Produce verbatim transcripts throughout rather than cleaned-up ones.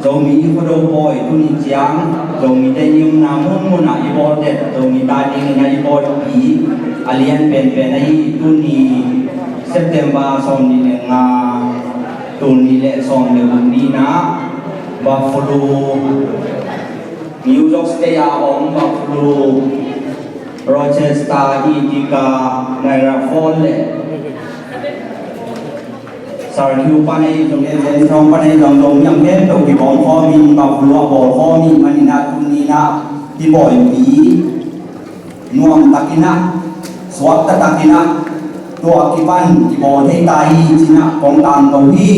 Zomi Khuado pawi tuni ciang Zomite i omna munmun ah i bawl det, Zomite adingin ah i bawl pi a lian penpen ahi tuni September sawmnih le nga, tul nih le sawm le guk ni-in ah Buffalo, New York State a om Buffalo, Rochester, Utica, Niagara Falls le Syracuse pan ahi zong, Jamestown pan ahi zong, Zomi khempeuh kibawm khawm in, Buffalo a bawl khawm in, manin ah tuni-in ah kibawl pi nuam takin ah, suakta takin ah, tua kipan kibawl thei ta hi ci-in ah kong tangko hi.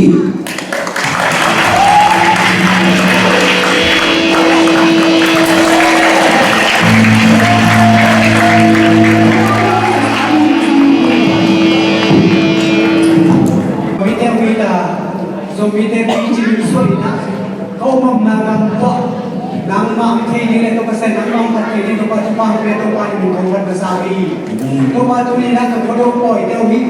Mite, mite, Zomite pi ci-in suak in ah, ka om omna lam tawh nangmah om thei ding le Topa Pasian, nangmah om thei ding, Topa thupha hong pia, Topa in min thangphat masa uh hi. Topa, tuni-in ah ka Khuado pawite uh hi,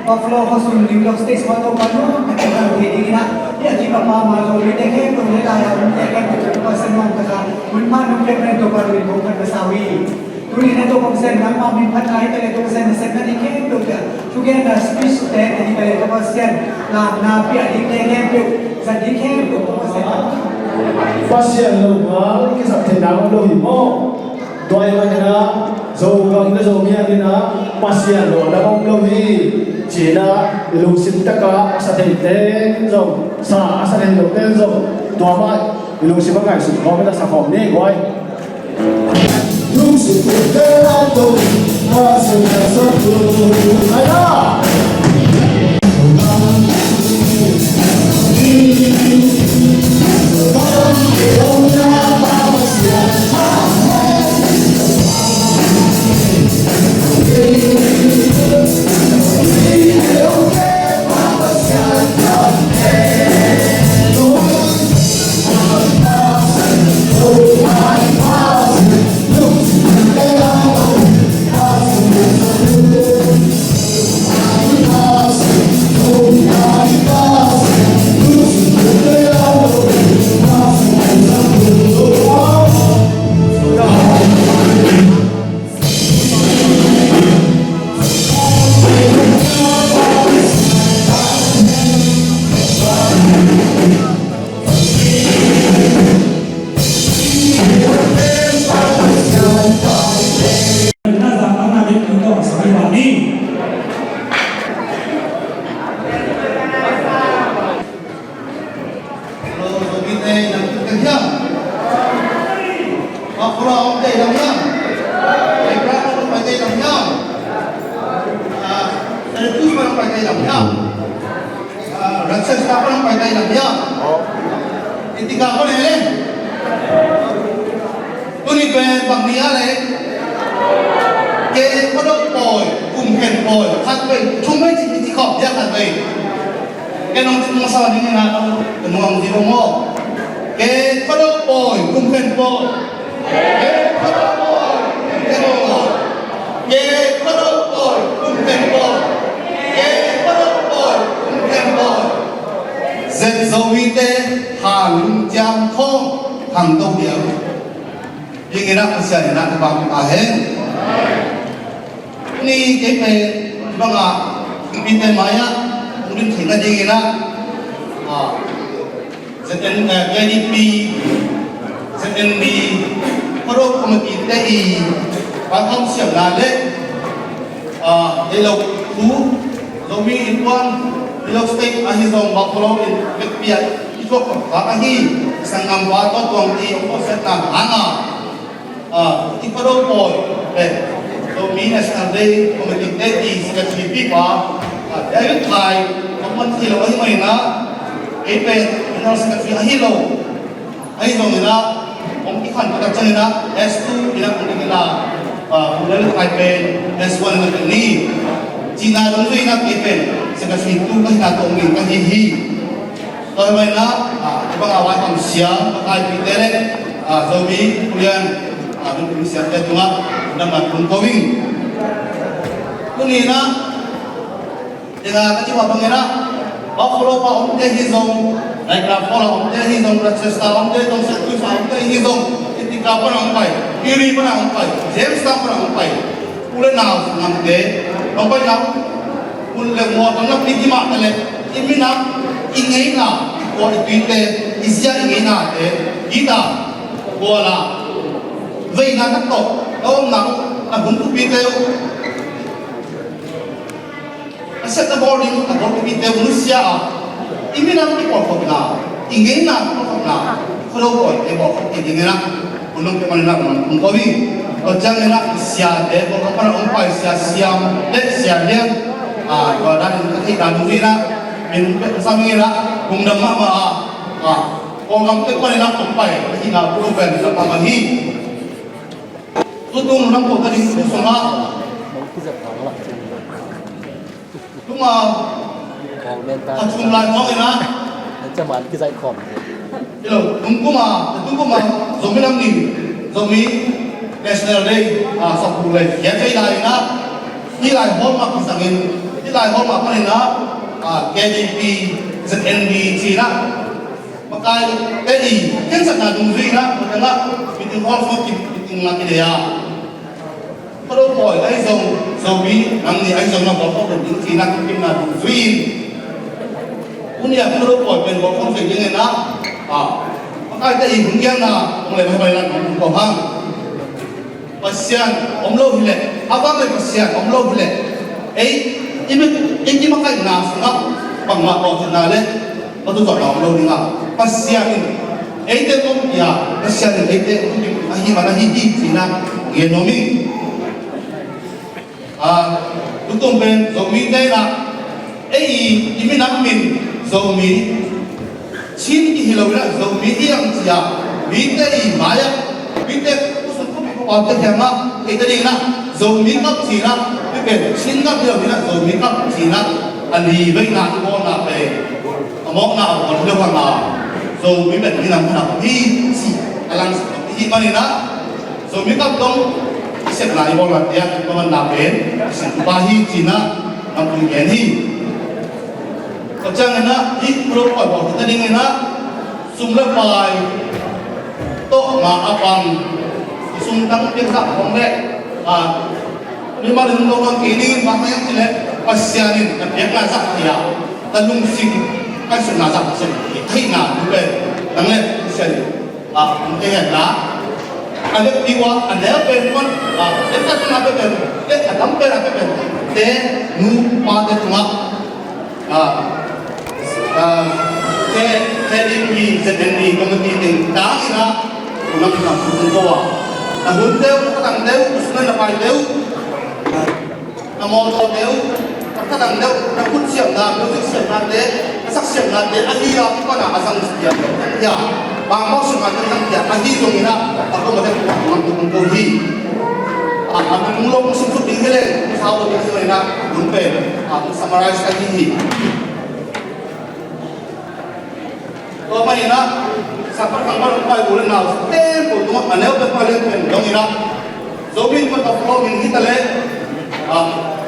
Buffalo khuasung New York State sung ah, Topa, nuam takin ka om thei dingin ah, hi a kikal pa ma Zomite khempeuh le lai-a omte khempeuh Topa Pasian, nuam takin hun man hong pia in, Topa in min thangphat masa uh hi. Tuni-in ah Topa Pasian, nangmah min phatna hi ta leh, Topa Pasian, nasepna ding khempeuh, thugenna speech te hi ta leh, Topa Pasian, lamna piak dingte khempeuh, zat ding khempeuh, Topa Pasian, Pasian lo bang i kizat theihna om lo hi maw? Tua ahih manin ah Zogam le Zomi adingin ah Pasian lo a dang om lo hi ci-in ah i lungsim tak a sa theite in zong, sa a sa thei lote in zong, tua mah i lungsim a ngaihsut khawm in ah sa khawm ni guai. Hello, Zomite, nang kut ka hiam? Buffalo a omte i lam hiam? Niagara a om paite i lam hiam? Ah, Syracuse pan a om paite i lam hiam? Ah, Rochester pan a om paite i lam hiam? Utica pan e le. Tuni pen bang ni a le. Kei Khuado pawi, kum khen pawi, khat vei, thum vei ci, ci khawm dia khat vei. Kei nong ci nong sa ding in ah, ka nuam ding maw. Kei Khuado pawi, kum khen pawi. Kei Khuado pawi, kum khen pawi. Kei Khuado pawi, kum khen pawi. Kei Khuado pawi, kum khen pawi. Zet Zomite, ha lung ciang khawng, hang to diam. Hi ngen ah Pasian in ah ka bang ta hen. Ni kei pen bang ah mite mai ah hong din theihna dingin ah, ah, Z N, eh, K D P, Z N D, Khuado Committee te i, ah, hong siamna le, ah, ei lo thu, Zomi Innkuan, New York State ahi zong Buffalo in vekpi ah i thuak khawm kha ahi, sanggampa tawh tuang i hong khuasetna hang a, ah, i Khuado pawi le Zomi National Day Committee te i secretary pipa, ah, David Khai, hong man thei lo ahi manin ah, kei pen General Secretary ahi lo. Ahi zongin ah, hong kikhan pah tak ciangin ah, S two in ah hong kikhen a, ah, Pu Lal Khai pen S one in ah pen ni. Cihna dungzui in ah kei pen secretary two ka hihna tawh hong gen ka hi hi. Tua hi manin ah, ah, hih bang a vaihawm siam, a kaipite le, ah, Zomi Pu Lian, ah, Pu Lian siamte tungah, damna kong ko ing. Tuni in ah, tena ka cih mah bangin ah, Buffalo pan a omte hi zong, Niagara Falls a omte ahi zong, Rochester a omte zong, Saint Louis a omte ahi zong, Ithaca pan a hong pai, Erie pan a hong pai, Jamestown pan a hong pai, u le nau, ngamte hong pai nau, u le nau, tang lak i mah ta le, i minam, i ngeina, i kua i tuite, i zia i ngeinate, guitar, kuala, veina na tawh, na omna, na hun tupite uh. A set a bawlin, a bawlpite uh nusia a, i minam i pawlkhopna, i ngeina i pawlkhopna, Khuado pawi i pawlkhop kei dingin ah, hun nong pia manin ah, hun kong ko hi. Tua ciangin ah, siate, pawlkhop pan a hong pai sia Siam, le Sia Lian, a, tua danin ka theihna dungzui in ah, min hong pia sam ing in ah, lungdam mahmah a, a, Kawlgam tek panin ah hong pai, a hihna Khuado pen, lamdang ahi. Tutung nang ko ta ding tu sungah. Tuma a thum lai mawng in ah. Hello, tung kuma, tung kuma, Zomi Nam Ni, Zomi National Day, a, sapulai, ya kei lai in ah. Hih lai hall mah kisangin, hih lai hall mah panin ah, a, K D P, Z N D ci in ah. Makaite i khensatna dungzui in ah, tua tengah meeting hall sungah ki, meeting na kidei a. Khuado pawi ahi zong, Zomi Nam Ni ahi zong na bawlkhop ding ci in ah kipinna dungzui in. Tuni a Khuado pawi pen bawlkhop thei dingin ah, a, makaite i hun gialna, hong lei mai mai lan hong ko hang. Pasian om lo hileh, a vang le Pasian om lo hileh, ei, i mi, i kimakaihna sungah bangmah tawh cihna le, matuh zawhna om lo ding a, Pasian in eite hong pia, Pasian in eite hong pia, ahi man ahi hi cihna gen nuam ing. A, tutung pen Zomite in ah, ei i, i minam min Zomi, Chin i hi lo in ah Zomi i ang ci a, mite i mai ah, mite khuasung khuapi khuapite kiangah, eite ding in ah Zomi Cup ci in ah, mi pen Chin Cup hi lo in ah Zomi Cup ci in ah, a li veina i bawlna pen, a mawkna a bawl hi lo hang a, Zomi pen minam khat a hi ci a langsak i hih manin ah, Zomi Cup dong i sepna i bawlnate ah i pamanna pen i sin pa hi ci in ah, nang pui gen hi. Tua ciangin ah hih Khuado pawi bawl khit nadingin ah sum le pai tawh nga a pang i sum tang piakzah khawng le, a, mimal in hong dong kei dingin bang hiam cih leh Pasian in na piakna zah hi a, na lungsim, na sumna zah hi a, ahihna thu pen nang le Pasian in, a, hong thei hen la. A leh piwa, a neu pen man, a, leh a dam pen, leh a dam pen a pen, te, nu, pate tungah, a, a, te, te ding hi, Z N D committee teng tang in ah, hun nang, nang, hun ko a. Na hunte uh, na khatangte uh, na sum na paite uh. Na mawtawte uh, na khatang deuh, na khut siamna, music siamnate, na sak siamnate, ahi a, kipana a zang siam. Ya, bangmah siamnate zang siam, ahi zongin ah, a kong a deuh, a kong a deuh, a kong hi. A, a kong lo, kong sung suk ding hi leh, kong sa lo ding hi leh na, kong pen, a, kong summarize ahi hi. Tua manin ah, sakphat khangphat hong pai u le nau, tempo tungah a neu peuhmah leng pen dong in ah, Zomi Buffalo min hi ta leh, ah,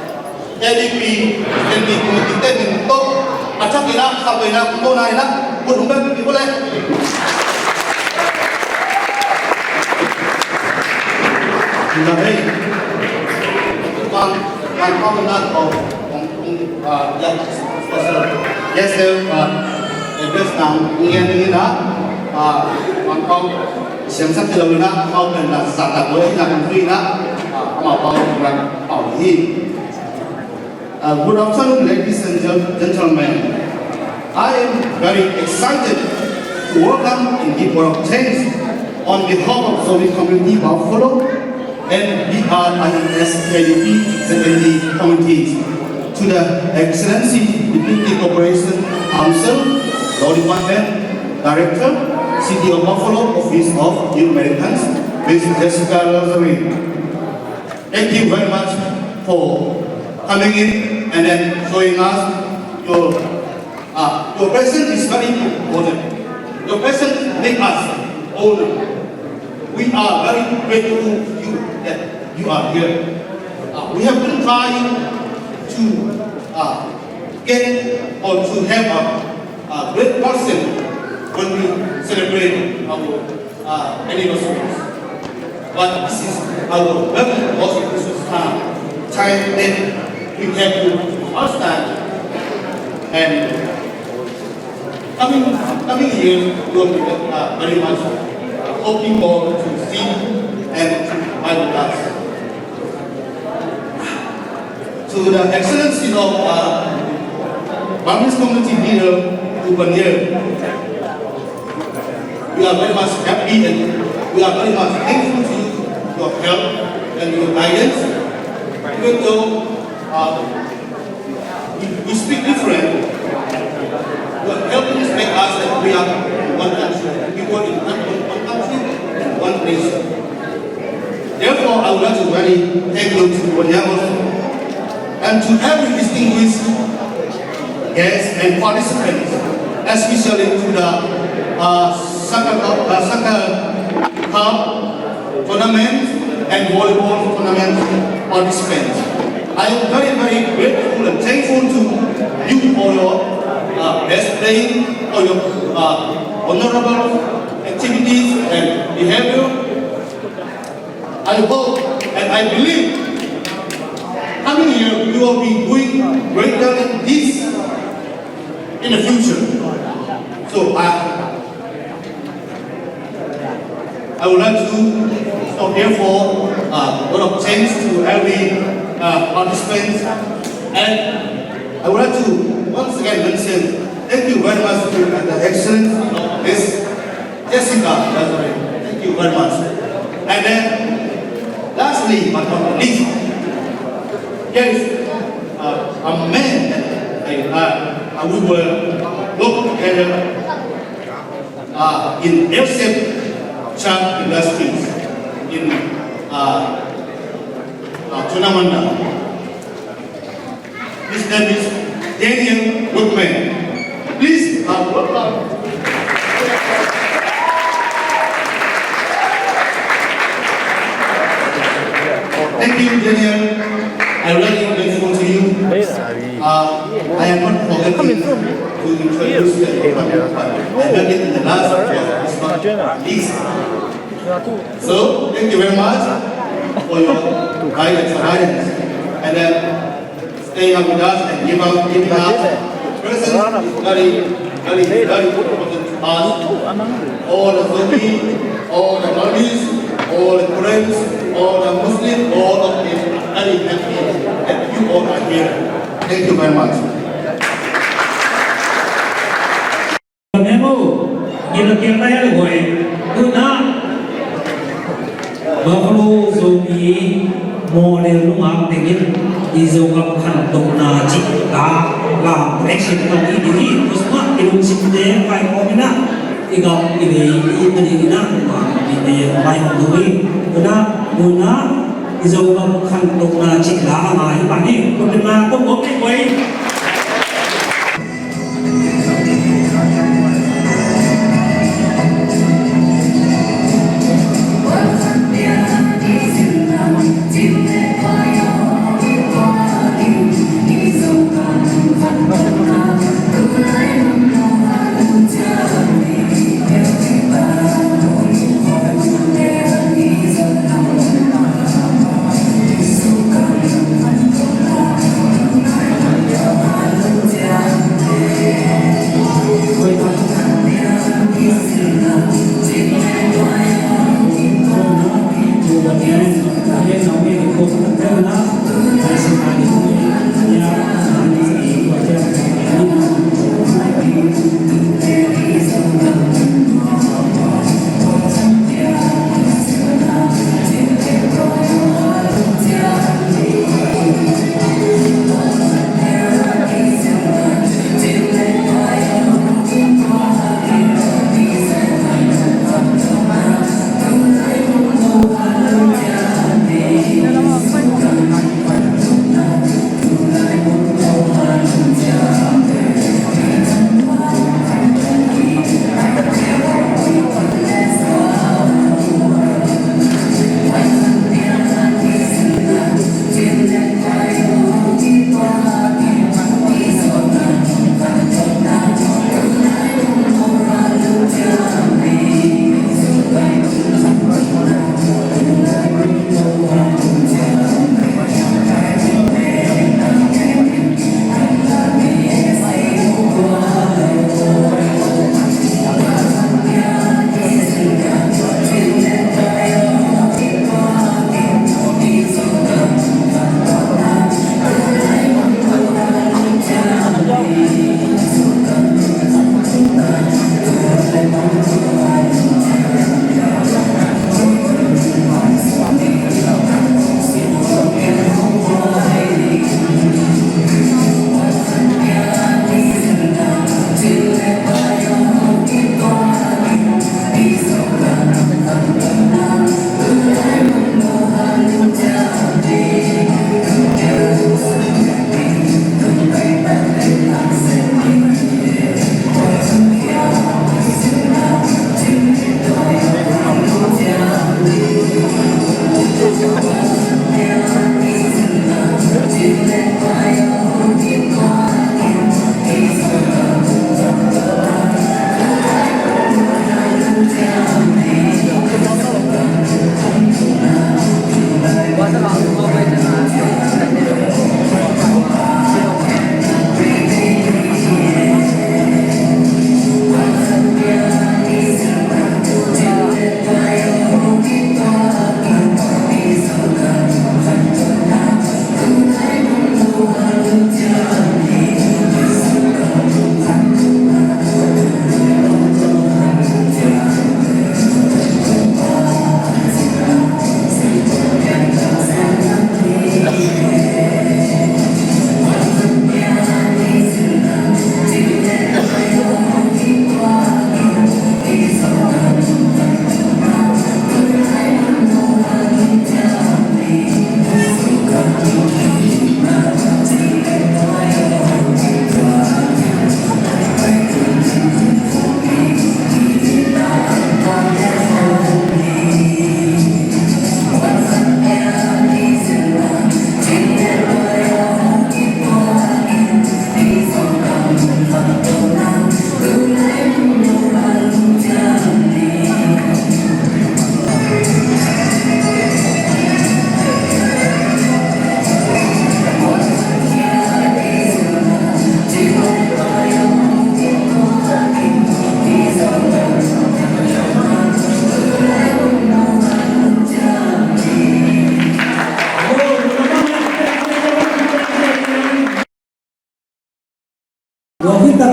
K D P, K D P committee te min tawh, a thak in ah, khambeina kong tawh na in ah, kut hong beng kik uh leh. Ina hei. Bang, bang, bang, bang, bang, bang, ah, ya, special guest, ah, address nang, ngian, ngian, ah, ah, bang, bang, siamsak hi lo in ah, amau pen na zahtak lo in ah, kan zui in ah, ah, amau pau, pau hi. Uh, good afternoon, ladies and gen-, gentlemen. I am very excited to welcome and give word of thanks on behalf of Zomi community Buffalo and B R I S K D P Z N D committees to the Excellency Deputy Corporation Counsel, Law Department Director, City of Buffalo Office of Youth Americans, Miss Jessica Lazarine. Thank you very much for coming in and then showing us your, uh, your presence is very important. Your presence make us honor. We are very grateful to you that you are here. Uh, we have been trying to, uh, get or to have a, a great person celebrate our uh, anniversaries. But this is our very most precious time, time that we have to understand. And coming, coming years will be uh, very much hoping more to see and to abide with us. To the Excellency of uh, Burmese Community Leader U Ban Yew, we are very much happy and we are very much thankful to you, your help and your guidance. Even though uh, we, we speak different, your help is make us that we are one country, people in one, one country, one nation. Therefore, I would like to really thank you to Wanyama and to every distinguished guests and participants, especially to the uh, soccer, uh, soccer club tournament and volleyball tournament participants. I am very, very grateful and thankful to you for your uh, best playing, for your uh, honorable activities and behavior. I hope and I believe coming year we will be doing greater than this in the future. So I, I would like to stop here for uh, a lot of thanks to every uh, participant, and I would like to once again mention thank you very much to the excellence of this Jessica, that's right. Thank you very much. And then, lastly but not least, here is uh, a man that I, uh, uh, we will work together uh, in L C F Church Industries in uh, uh, Chonamanda. His name is Daniel Woodman. Please uh, welcome. Thank you, Daniel. I really grateful to you. Uh, I am not forgetting to introduce the program, but I will get in the last of this month, please. So, thank you very much for your guidance, guidance. And then staying up with us and give up, giving us your presence is very, very, very important to us. All the Zomi, all the Burmese, all the Kurds, all the Muslim, all of them are very happy that you all are here. Thank you very much. Nemo, gila kiang kaya le boy. Tuna. Buffalo Zomi Model nungak tengin i Zogam khantohna cih la, la action tawh i ding hi. Tusmah i lungsimte kaikhawm inah i gam i lei i a ding inah i te mai hong ding hi. Tuna, tuna i Zogam khantohna cih la a ngai hi mah hi. Tusmah tawh gawp kik uh hi.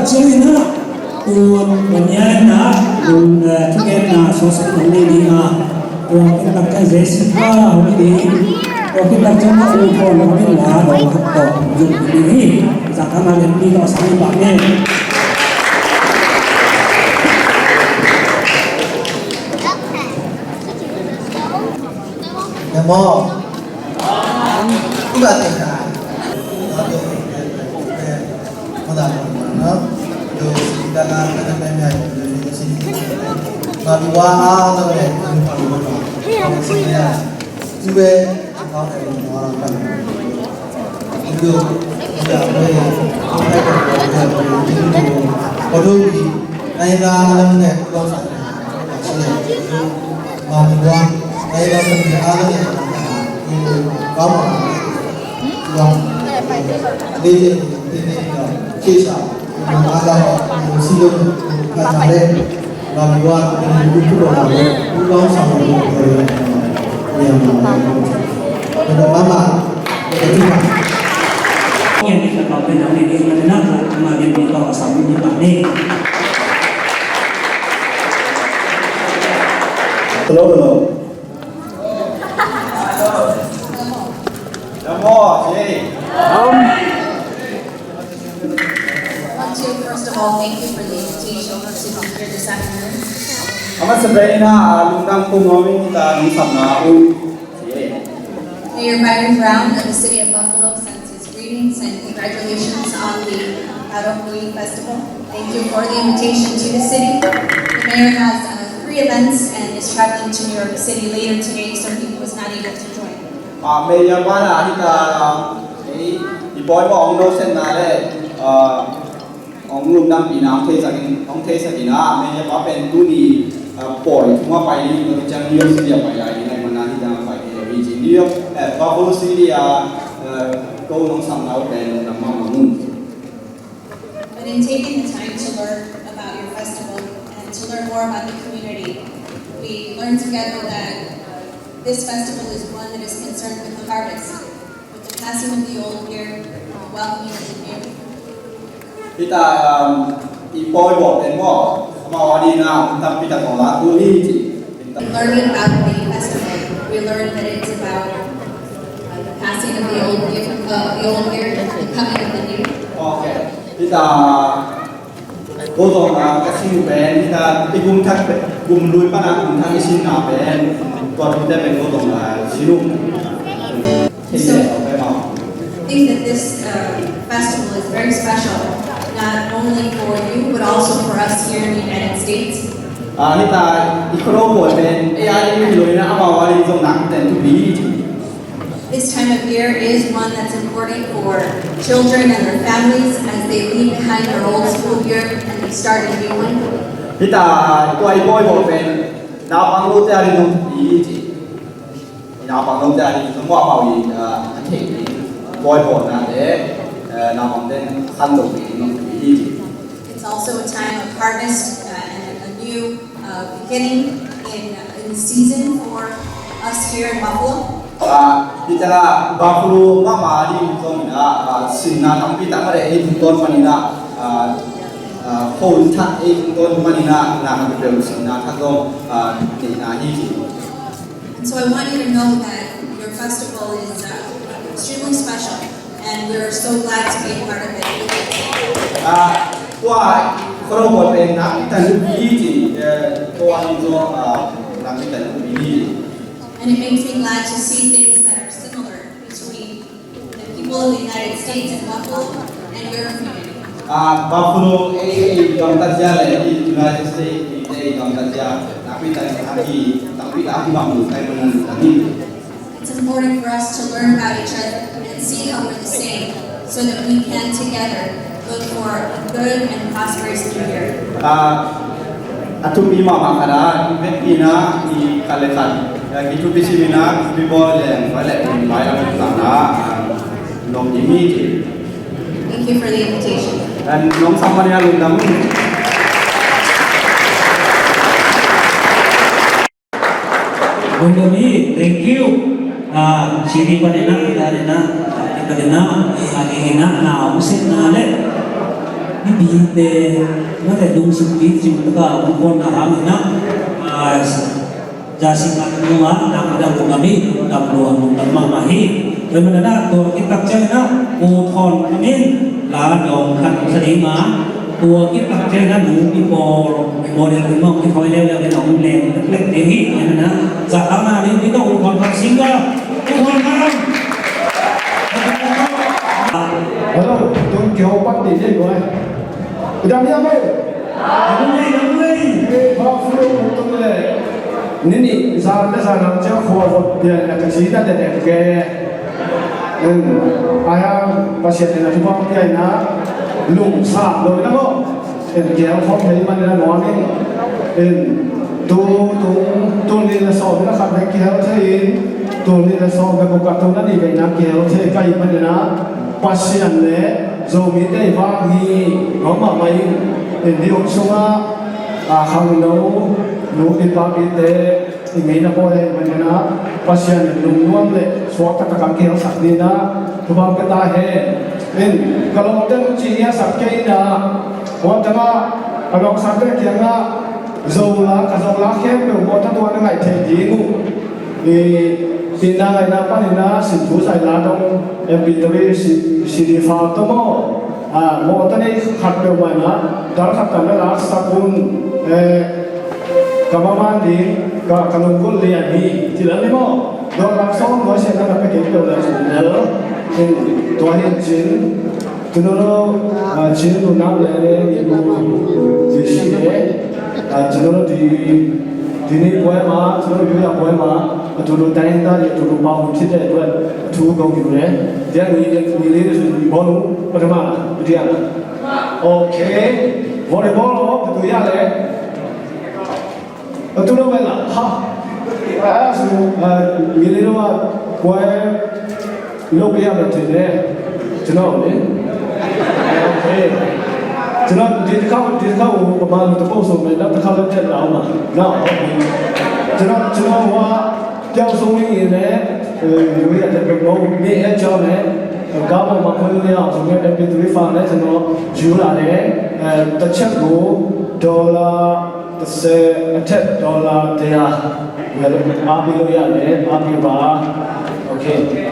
Ciangin ah, tun baniaina, tun, eh, thugenna sawsawt hong nei ding a, tua khit tak ciang Jessica hong nei ding, tua khit tak ciang a U Thon hong nei la, lo khat tawh zuk ding hi. Zangkam a len pi tawh sang i pah nge. Namo. Hello, hello. Hello, Jay. Want to, first of all, thank you for the invitation to be here this afternoon. Ama sebenarnya, ah, lungdam kong ngawin kita nung sabna un. Mayor Byron Brown of the City of Buffalo sends his greetings and congratulations on the Taro Kui Festival. Thank you for the invitation to the city. The mayor has, uh, three events and is traveling to New York City later today, so he was not able to join. Ah, Mayor pa na hita, eh, i boy mo ang no sen na le, ah, hong lungdampihna hong theisakin, hong theisakin ah, Mayor pa pen tuni, ah, pawi thum a pai ding, tua ciang New York City a pai lai ding ahih manin ah, hih dang a pai ding hi ci. New York, eh, Buffalo City a, eh, ko nong samna uh pen lungdam mahmah ung. But in taking the time to learn about your festival and to learn more about the community, we learned together that, uh, this festival is one that is concerned with the harvest. With the passing of the old year, uh, welcoming of the new. Hita, um, i pawi bawh pen maw, amau a dingin ah tampi tak hong lak uh hi ci. Learning about the festival, we learned that it's about, uh, the passing of the old year, uh, the old year, the coming of the new. Okay. Hita, ko zong, ah, ka sin uh pen, hita, i kum thak pen, kum lui pan a kum thak i sinna pen, tua tute pen ko zong, ah, sin uh. So, I think that this, uh, festival is very special, not only for you, but also for us here in the United States. Ah, hita, i khuado pawi pen, ei a ding hi lo in ah, amau a ding zong nakpi takin thupi hi ci. This time of year is one that's important for children and their families as they leave behind their old school year and they start a new one. Hita, tua i pawi bawh pen, naupang lote a ding zong thupi hi ci. Naupang lote a ding zong amau i, ah, a theih ding pawi bawhnate, eh, naupangte khanto ding zong thupi hi ci. It's also a time of harvest, uh, and a new, uh, beginning in, in the season for us here in Buffalo. Ah, hih ciangah Buffalo mahmah ding zong in ah, ah, sinna tampi tak mah leh ei tungtawn panin ah, ah, ah, khuahun thak ei tungtawn panin ah, na ka peuh sinna thak zong, ah, neihna hi ci. And so I want you to know that your festival is, uh, extremely special, and we're so glad to be a part of it. Ah, tua khuado pawi pen nakpi takin thupi hi ci, eh, tua in zong, ah, nakpi takin thupi hi. And it makes me glad to see things that are similar between the people of the United States and Buffalo and your community. Ah, Buffalo, eh, eh, i gamtat zia le, i United States, eh, i gamtat zia, nakpi takin a ki, nakpi takin a kibang uh kai manin tani. It's important for us to learn about each other and see how we're the same, so that we can together look for a good and prosperous new year. Ah, a thupi mahmah khat ah, i vekpi in ah, i khat le khat, eh, kithupi sim in ah, thupi bawl leng, vai le, vai le, ah, nong i mi ci. Thank you for the invitation. And nong sam mania lungdam. Bundum hi, thank you. Ah, sini pa dena, kita dena, kita dena, ah, kita dena, na, usit na le. Pite na te lungsim pi cing taka ung kon na hang na. Za sing a nunga nak dang kong ami dam lua nung dam mahmah hi. Tua hi manin ah tua khit tak ciangin ah Pu Thawn Kham in la dawng khat sa ding a, tua khit tak ciangin ah nu i pawl model i mawng i thoi leuleu in a hong leng leklek ding hi. Tua hi manin ah zahtakna ding ding ah Pu Thawn Kham sing ka Pu Thawn Kham. Hello, tun kiho pan ding ding guai. Idam hiam e? Idam hiam e? Idam hiam e? Ba fu lo tung le. Nini zan na zan ang cia khua vot pian na ka ci na de de ke. Aya Pasian na tu bang pian na lung sa lo na lo. En kial khop thei man na nuam in. En tu tu tu ni na so na khat na kial thei in. Tu ni na so na ko ka tu na ni ve na kial thei kai man na. Pasian le Zomite i vang hi nuam mahmah in, in ni hong sungah, a, khangno, nu, i pa, i te, i ngeina pawi ahih manin ah, Pasian in lungnuam le suak taktak a kihelsak dingin ah, thupha pia ta hen. In, ka lawmte nong ci hiasak kei in ah, huan tangah, a lawmsate kiangah, Zola, ka Zola khempeuh mawtaw tuan a ngaih theih ding uh. I, i na ngaihna panin ah, sin thu zai la dong, M P three, C-, C D file tawh maw. Ah, mawtaw nei khat peuhmah in ah, dal khat tan na laksak un, eh, ka maman ding, ka, ka lunggulh lian hi, ci dan ni maw. Dawr lak sawm nuai sian na ka pia kei peuh le cin nel. In, tua hi in cin. Tunolo, ah, cin lu nam le le, i lu, di si le. Ah, tunolo di, di ni buai ma, tunolo yu ya buai ma. Tulu tainta di tulu pau mun cite tuan tu gong yu ne. Dia ni ni ni sun bonu pada ma dia. Okay. Volleyball lo tu ya le. Tulu bela ha. Ah, su, ah, ni ni lo ma kue lo ya le tu ne. Cino ni. Okay. Cino di kau di kau ma tu kau so me na ta kau le la ma. Na. Cino cino wa Kiau sung ni in ne, eh, yui a te pe mo, mi e chao ne, eh, ka mo ma ko yui a sung ne, eh, pi tui fa ne, chano, jiu la ne, eh, ta chek gu, dollar, ta se, a tet dollar te a, well, a bi lo ya ne, a bi ba, okay.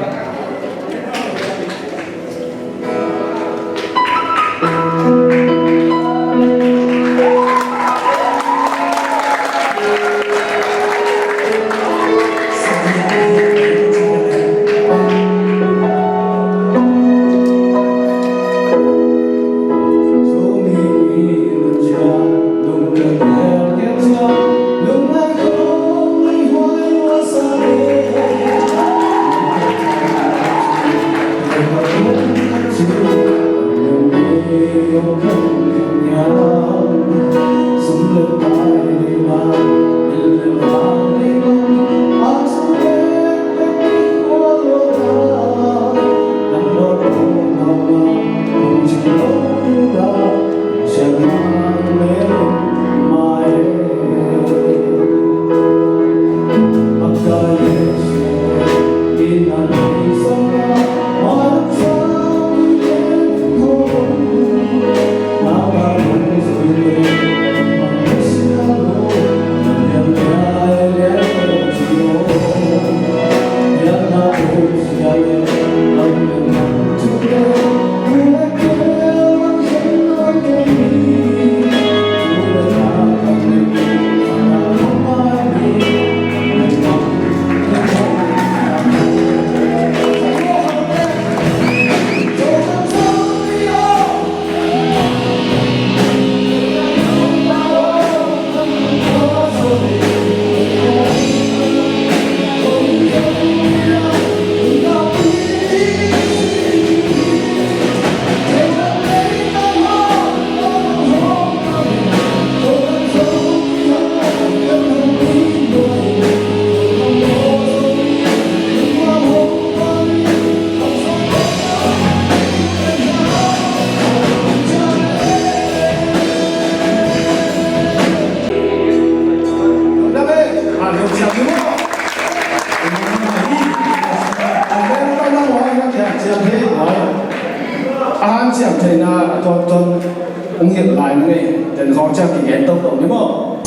Ciang kigen toktok ni maw.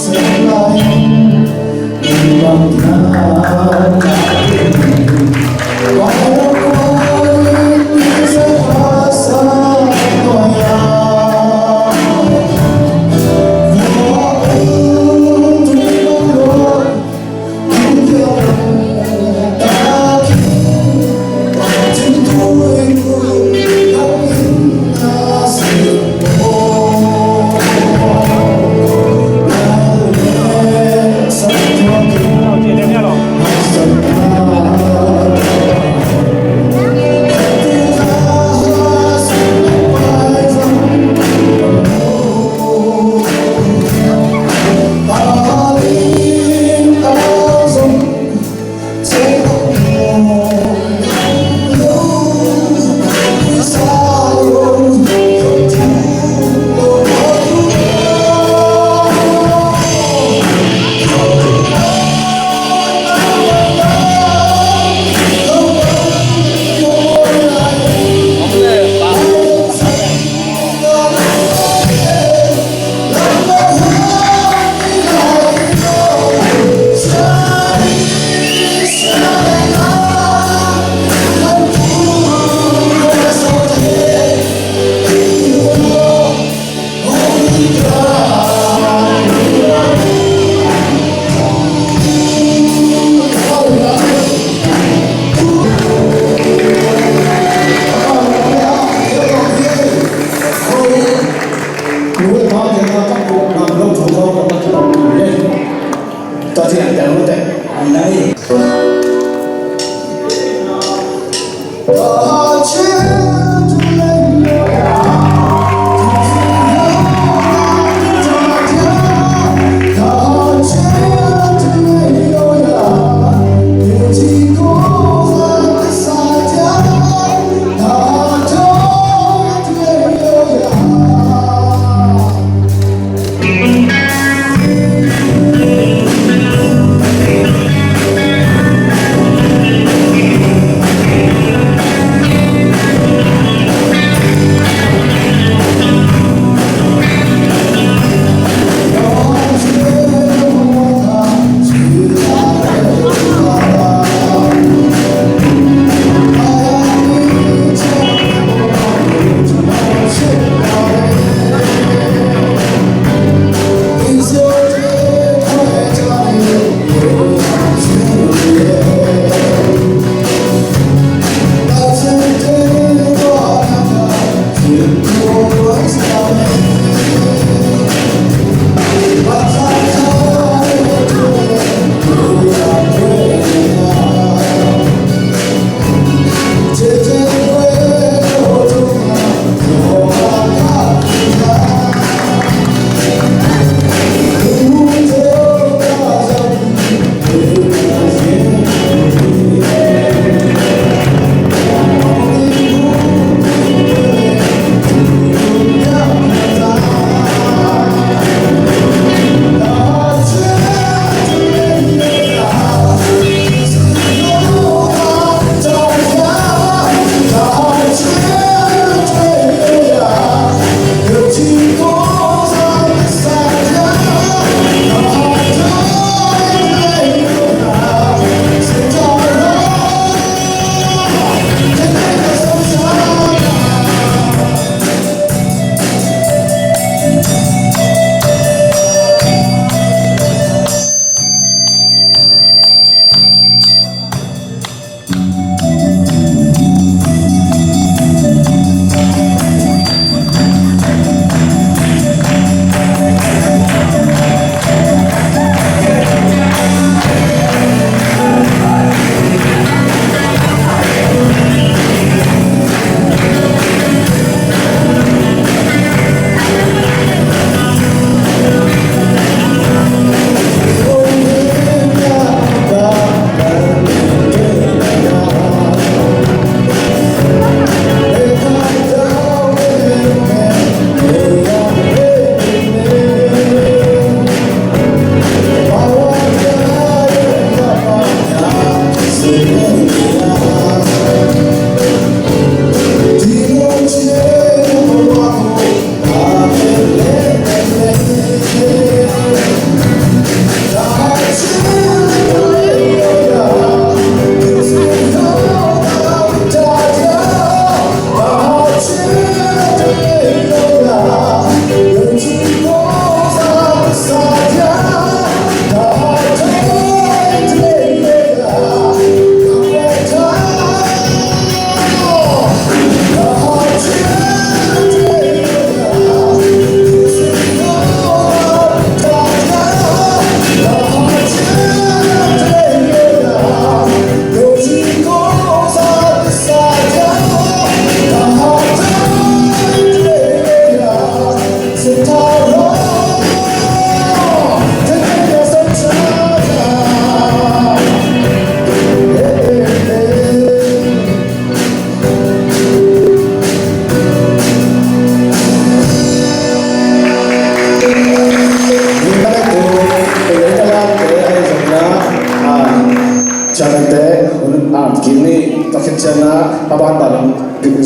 Kini ka khit ciangin a ban ban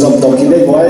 zom tawh kini buai.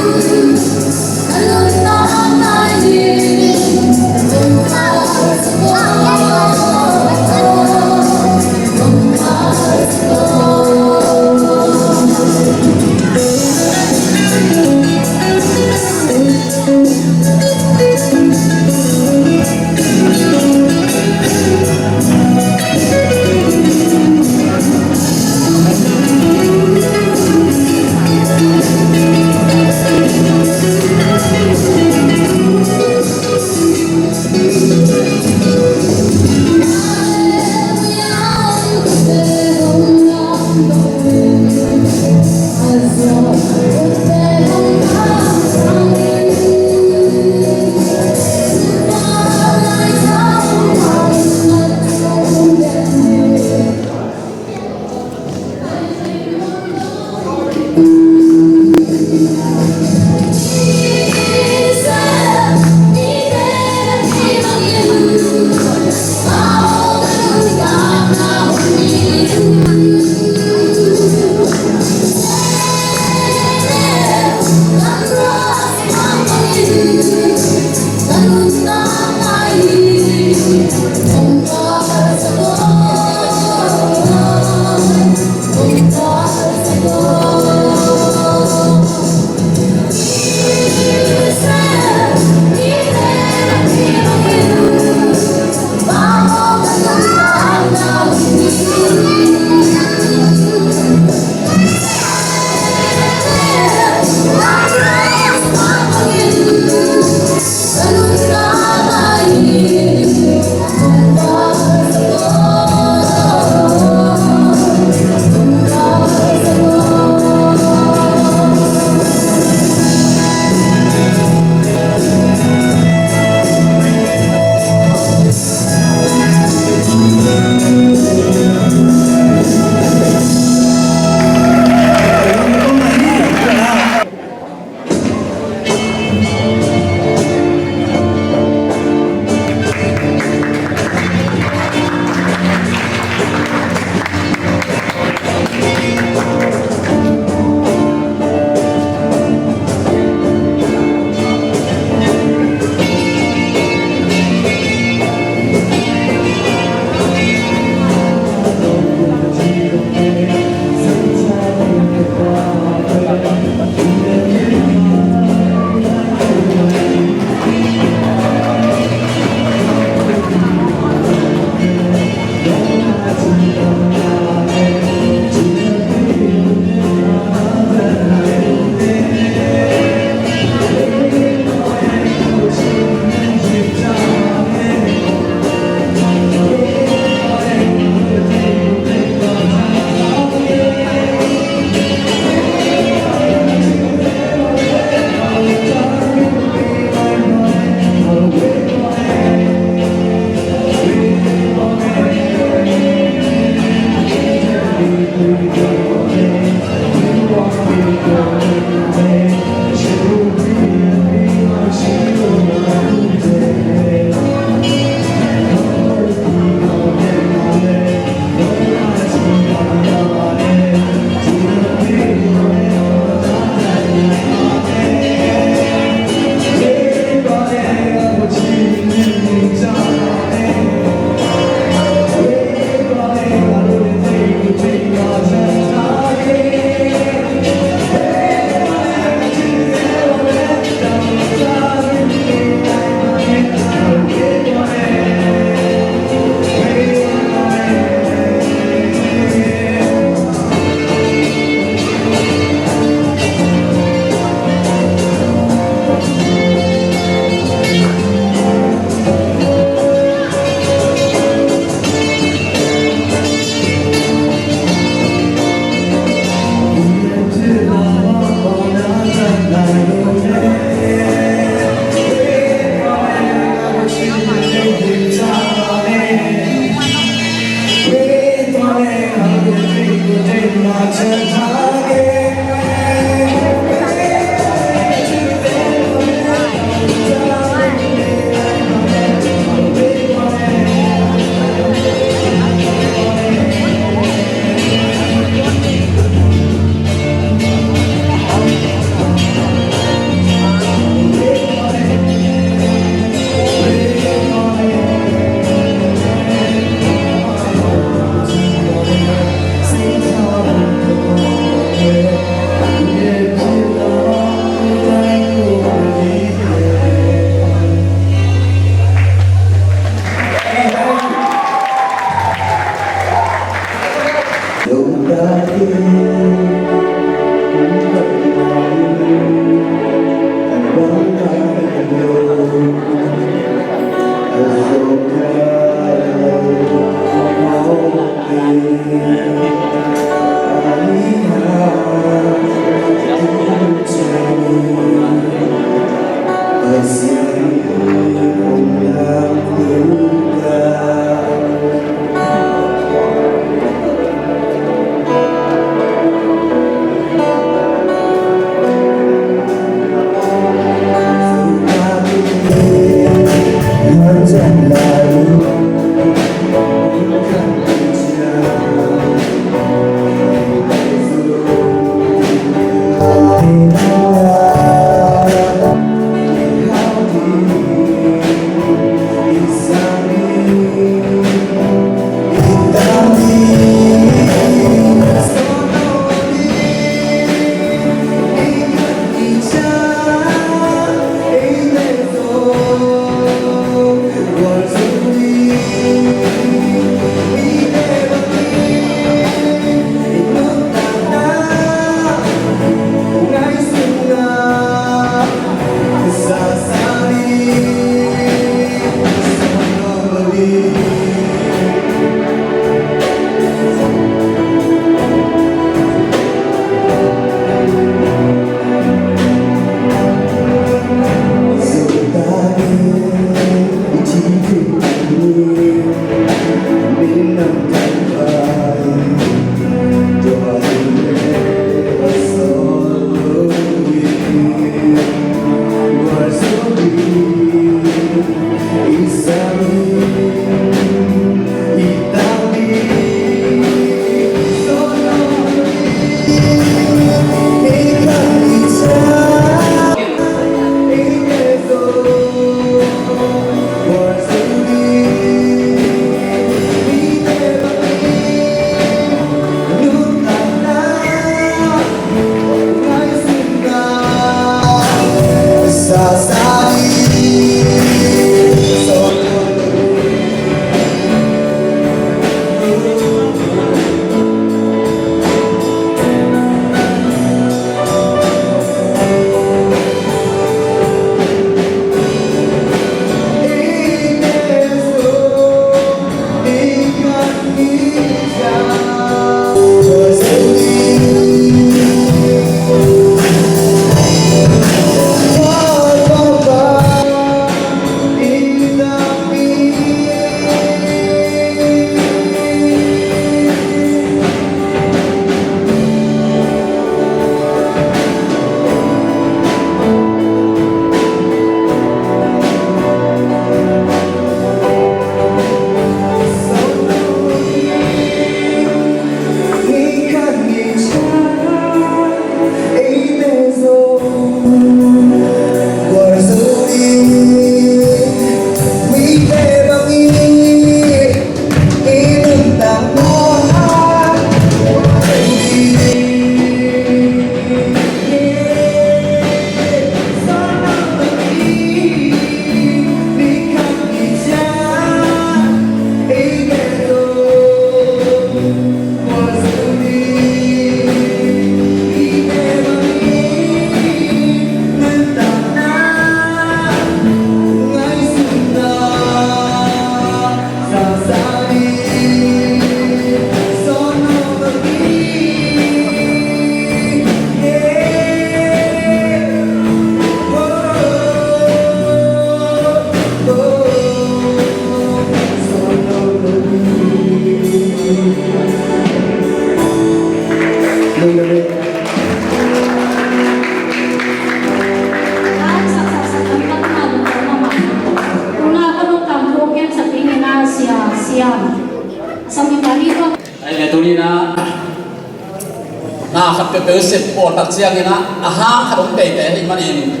A khat peuhpeuh sep pawl tak ciangin ah a hang khat om teitei ahih manin,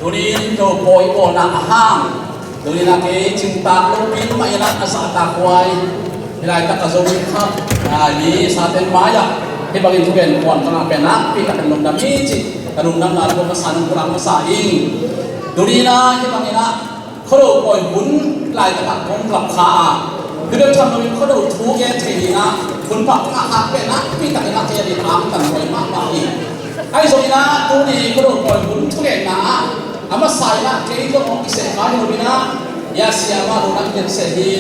tuni-in kholo pawi i pawlna a hang, tuni-in ah kei cingtak lopi mah in ah a zahtak huai, hih laitak a Zomi khat, a, mi sate mai-ah hih bangin thugen kuan ka ngah pen nakpi takin lungdam hi cih ka lungdamna thu a masa in hong pulak masa ing. Tuni-in ah hih bangin ah kholo pawi hun laitakah kong lap kha a, tu bek tham loin kholo thu gen thei dingin ah hun pha ka ngah khak pen nakpi takin ah kei a ding angtan huai mahmah hi. Ahi zongin ah tuni kholo pawi hun thugenna ah a masa in ah kei zong hong kiseh kha hi loin ah, Hia Siama Lun ah kigen seh hi.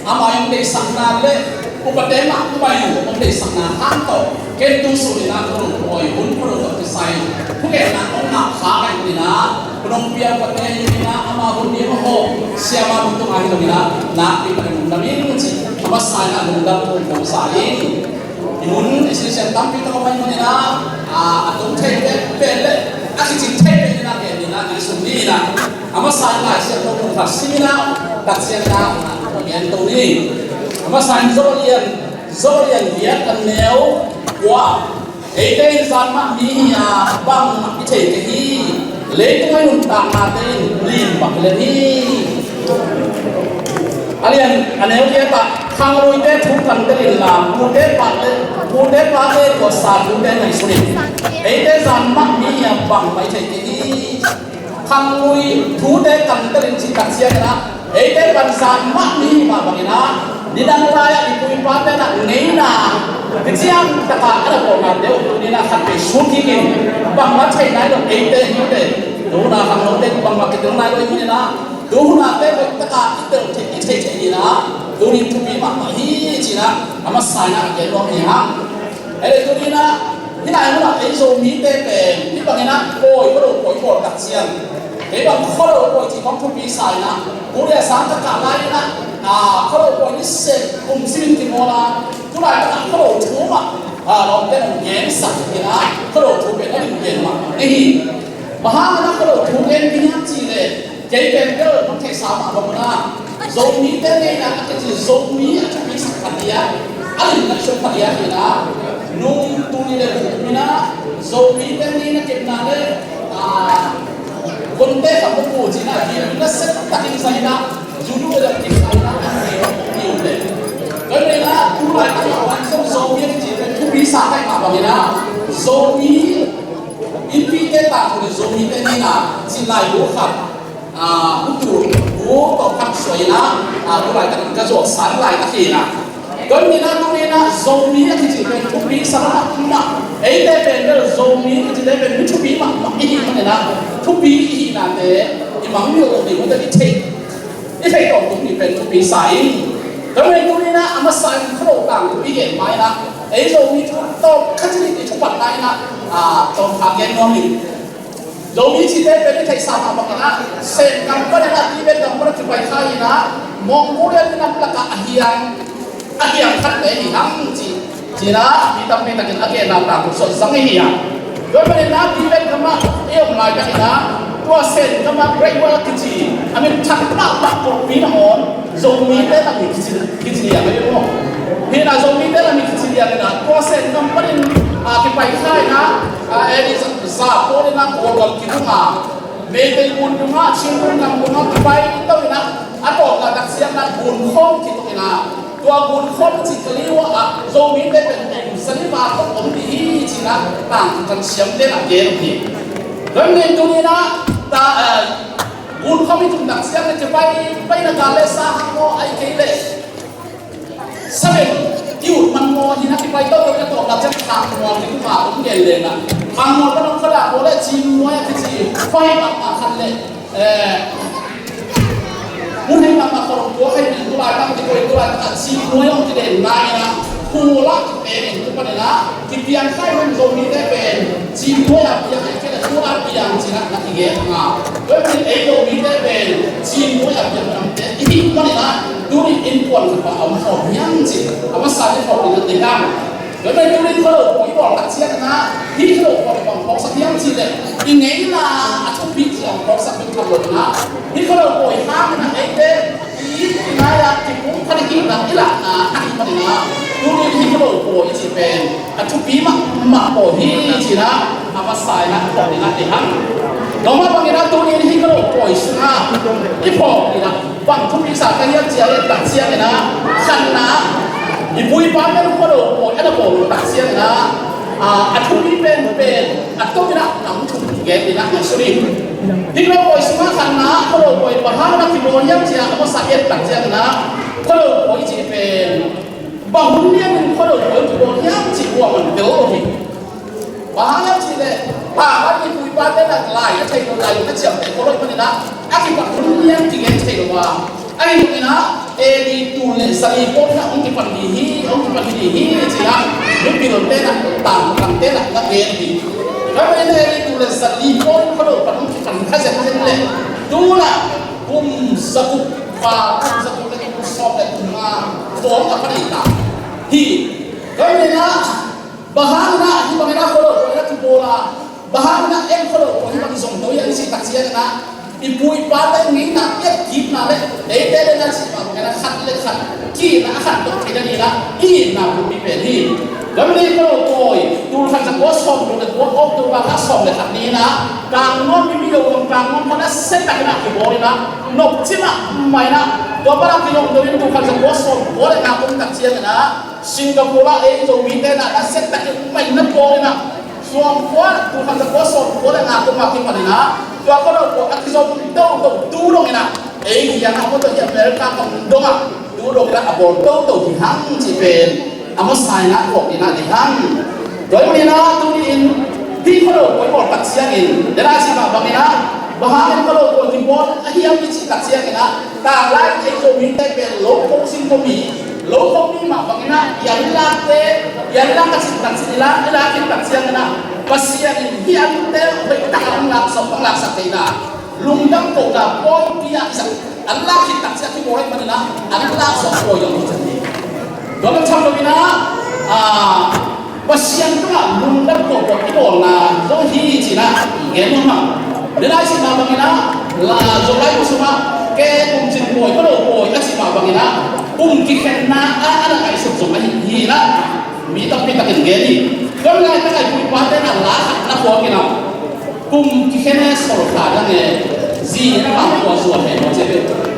Ama hong deihsakna le upate mahmah in hong deihsakna hang tawh ken tu sun in ah kholo pawi hun kholo tawh kisai thugenna hong ngah kha ka hih manin ah, hun hong pia upate hi in ah, ama hun ding a hawh Siama Lun tungah hi zongin ah nakpi takin lungdam ing cih a masa in ah lungdam thu kong sa ing. I hun i sisian tampi tak om ahih manin ah, a, a tung thei pen pen le a kicing thei pen in ah gen in ah, i sum ni in ah, a masa in ah Lai Siangtho mun khat sim in ah, tak ciang in ah, a gen to ni. A masa in Zo a lian, Zo a lian giat a neu kua, eite in zan mah mi hi a, bangmah i thei kei hi. Leitung a i nuntaknate in lim bang hi lel hi. A lian a neu giat ah, khangluite thu kantel inla, pute pate, pute pate tuahsa thute ngaihsun in, eite zan mah mi hi a, bangmah i thei kei hi. Khanglui thute kantel in cih tak ciangin ah, eite pan zan mah mi hi mah bangin ah, nidang lai-ah i pu i pate in ah ngeina kician takin a na bawlnate uh tuni-in ah khat vei sut kik in, bangmah thei nai lo, eite hi te, tu hun a khanglote bangmah kitel nai lo ahih manin ah, tu hun a te hoih takin i tel thei, i thei thei dingin ah tuni-in thupi mahmah hi ci-in ah a masa in ah ka gen nuam hi hang. Ahi leh tuni-in ah hih lai mun ah ei Zomite pen hih bangin ah pawi, kholo pawi i bawl tak ciang, kei bang kholo pawi cih khawng thupi sa in ah, Korea sang ka kah lai-in ah, a, kholo pawi ni sep kum sim in kimawl a, tu laitak ah kholo thu mah, a, lawmte in hong gensak in ah kholo thu pen a lim gen mah ei hi. Bang hang in ah kholo thu gen ding hiam cih leh, kei pen bel hong theihsa mah bang un ah, Zomite ngeina a kici Zomi a thupi sak khat hi a, a lim ngaihsun khat hi a, hi in ah, nung tuni le kum in ah Zomite ngeina kepna le, a, konte kham pu ci in ah, hi in ah, na sep takin zai in ah, zu du le kip zai in ah, a hi hi le. Tua hi in ah, tu laitak ah wan song Zomi a kici pen thupi sa kai mah bang in ah, Zomi innpite tangthu le Zomite ngeina cih laibu khat, a, utu, u tawh khat suai in ah, a, tu laitak in ka zuak san laitak hi in ah. Tua hi in ah, tuni in ah Zomi a kici pen thupi sa mahmah, eite pen bel Zomi a kicite pen mi thupi mahmah i hih manin ah, thupi i hihnate i mangngilh loh ding uh teh i theih, i theih tawntung ding pen thupi sa ing. Tua hi in ah tuni in ah a masa in kholo tangthu i gen ma in ah, ei Zomi thu tawm khat ci ding i thupatna in ah, a, tawm khat gen nuam ing. Zomi cihte pen i theihsa mah bangin ah, Sen gam panin ah Tibet gam pan ah kipai kha in ah, Mongolia minam lakah a hiang, a hiang khatte hi hang ci, ci in ah mi tampi takin a genna tangthu sawt zang i hi a. Tua panin ah Tibet gam ah i om laitak in ah, tua Sen gam ah Great Wall kici, a min thang mahmah kawlpi nangawn Zomite lam hi kici, kici liang hi maw. Hi in ah Zomite lam hi kici liang in ah, tua Sen gam panin, a, kipai kha in ah, a, A D za pawl in ah Kawlgam kitung a, Meitei gun tung ah, Chin gun gam tung ah kipai to in ah, a tawpna tak ciang in ah Gunkhawm kitung in ah, tua Gunkhawm cih kali uh ah Zomite pen kum sawmli val tawh om ding hi ci in ah tangthu kan siamte in ah gen hi. Tua hi in tuni in ah, ta, eh, Gunkhawm i tun tak ciang in ah kipai, pai in ah gal le sa hang maw, ahih kei leh saben i ut man maw, hi in ah kipai to, to, to, to, la ciang Khangmual kitung ah om gen leng ah. Khangmual pan hong kha dah kua leh Cin Nuai a kici, khuahai mahmah khat leh, eh, mun hei mahmah khat hong tua khai pen tu laitak, tu laitak ah Cin Nuai hong kiden nai in ah, khu lah kipeng in tu panin ah, kipiang khai pen Zomite pen Cin Nuai a piang, ahih kei leh thu a piang ci in ah na kigen a. Tua hi in ei Zomite pen Cin Nuai a piang namte i hih manin ah, tuni innkuan khat ah a om khawm hiam cih a masa in i phawk ding a deih hang. Tua hi in tuni kholo pawi i bawl tak ciangin ah, hih kholo pawi bang phawksak hiam cih leh, i ngeina a thupi cih a phawksak bek tham lo in ah, hih kholo pawi hangin ah eite i it i ngai a kipumkhat i hihna i lahna ahih manin ah, Tuni in hih ka lo pawi i cih pen a thupi mahmah pawi hi ci-in ah a masa in ah phawk ding ah deih hang. Nangmah bangin ah tuni in hih ka lo pawi sungah i phawk ding ah bang thupi sa ka hiam cih a et tak ciangin ah, khatna, i pu i pa pen ka lo pawi a na bawl tak ciangin ah, a, a thupi pen pen a tokin ah kam thum gen ding ah ngaihsun in. Hih ka lo pawi sungah khatna, ka lo pawi bang hang na kibawl hiam cih a masa et tak ciangin ah, ka lo pawi i cih pen bang hun lianin ka lo pawi kibawl hiam cih hua man tel lo hi. Bang hang hiam cih leh, bang hang i pu i pate na lai a thei lo, lai a ciamteh ko lo i manin ah, a kipan hun lian kigen thei lo a. Ahi zongin ah, A D tul le za li pawn ah hong kipan ding hi, hong kipan ding hi ci-in ah mipilte na, tangkangte na na gen hi. Tua manin ah A D tul le za li pawn ka lo pan hong kipan kha zenzen leh, tu-in ah kum za guk, kum za guk le kum sawm le kum nga khawng a pan hi ta hi. Tua manin ah, bang hangin ah hih bangin ah ka lo pawi na kibawl a, bang hangin ah en ka lo pawi hih bang zong no hiam i cih tak ciangin ah, i pu i pate ngeina i et kikna le eite le na cih bang bangin ah khat le khat kikna a khat dong thei na ding ah i itna bukmi pen hi. Tua manin ka lo pawi tul khat za kua sawm tul le kua, October kha sawm le khat ni-in ah Kangnuam, Mimilong Kangnuam pan a se takin ah kibawl in ah, nopci mahmah in ah, tua pan a kilawm dongin tul khat za kua sawm kua le nga kum tak ciangin ah Singapore ah ei Zomite na a se takin mah in na bawl in ah, sawm kua, tul khat za kua sawm kua le nga kum a kipan in ah, tua ka lo pawi a kizom toto tu dongin ah, ei kiang ah, mawtaw hi America kam dong ah tu dongin ah a bawl toto hi hang cih pen a masa in ah phawk ding ah deih hang. Tua hi manin ah tuni in hih ka lo pawi bawl tak ciangin, den a cih mah bangin ah, bang hangin ka lo pawi kibawl a hiam i cih tak ciangin ah, tanglai ei Zomite pen lo kho sing kho mi, lo kho mi mah bangin ah, i anlakte, i anlak a cih tak ciangin ah, i lak khit tak ciangin ah, Pasian in hih anlakte hoih tak a hong lak sak, hong laksak thei na, lungdam kohna pawipi a i sak, anlak khit tak ciang kibawl ahih manin ah, anlak sak pawi dong hi ci hi. Tua bek tham loin ah, a, Pasian tungah lungdam kohkoh i bawlna zong hi ci-in ah gen nuam hang. Ni lai cih mah bangin ah, la zong lai mu sungah ke kum cin pawi, ka lo pawi a cih mah bangin ah, kum kikhenna ah a na ngaihsut zong ahi hi-in ah, mi tampi takin gen hi. Tua lai tak a i pu i pate na la khat na phuak in ah, kum kikhen e, solkha dang e, zi na bang khua zuan e,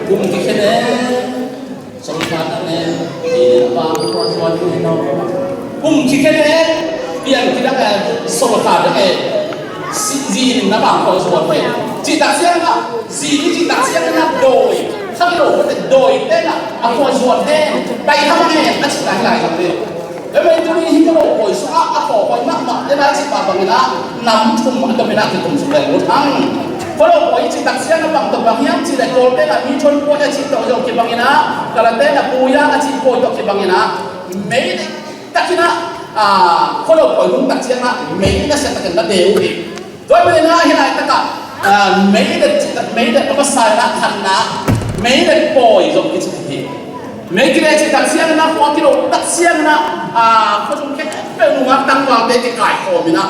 kum kikhen e, solkha dang e, zi na bang khua zuan e, kum kikhen e, pian kidang e, solkha dang e, zi na bang khua zuan e. Cih tak ciang a, zi cih tak ciang a dawi, kha lo te dawi te na a khua zuan e, tai kha mang e, a cih tak lai kha te. Tua manin tuni hih ka lo pawi sungah a khawkkhawk mahmah te na cih mah bangin ah nam thum a tomin ah kikum suk lel lut hang. Ka lo pawi cih tak ciang a bang tawh bang hiam cih leh Kawlte na mi thuan pawi a cih tawh zong kibangin ah, Kalate na puya a cih pawi tawh kibangin ah, mei dek takin ah, a, ka lo pawi nung tak ciang ah mei na sia takin na de uh hi. Tua manin ah hih laitak ah, ah, meidet, meidet a masa in ah khatna, meidet pawi zong kici hi. Mei kile cih tak ciangin ah, khua kilo tak ciangin ah, ah, khua sung khempeuh nungak tangvalte kikaikhawm in ah,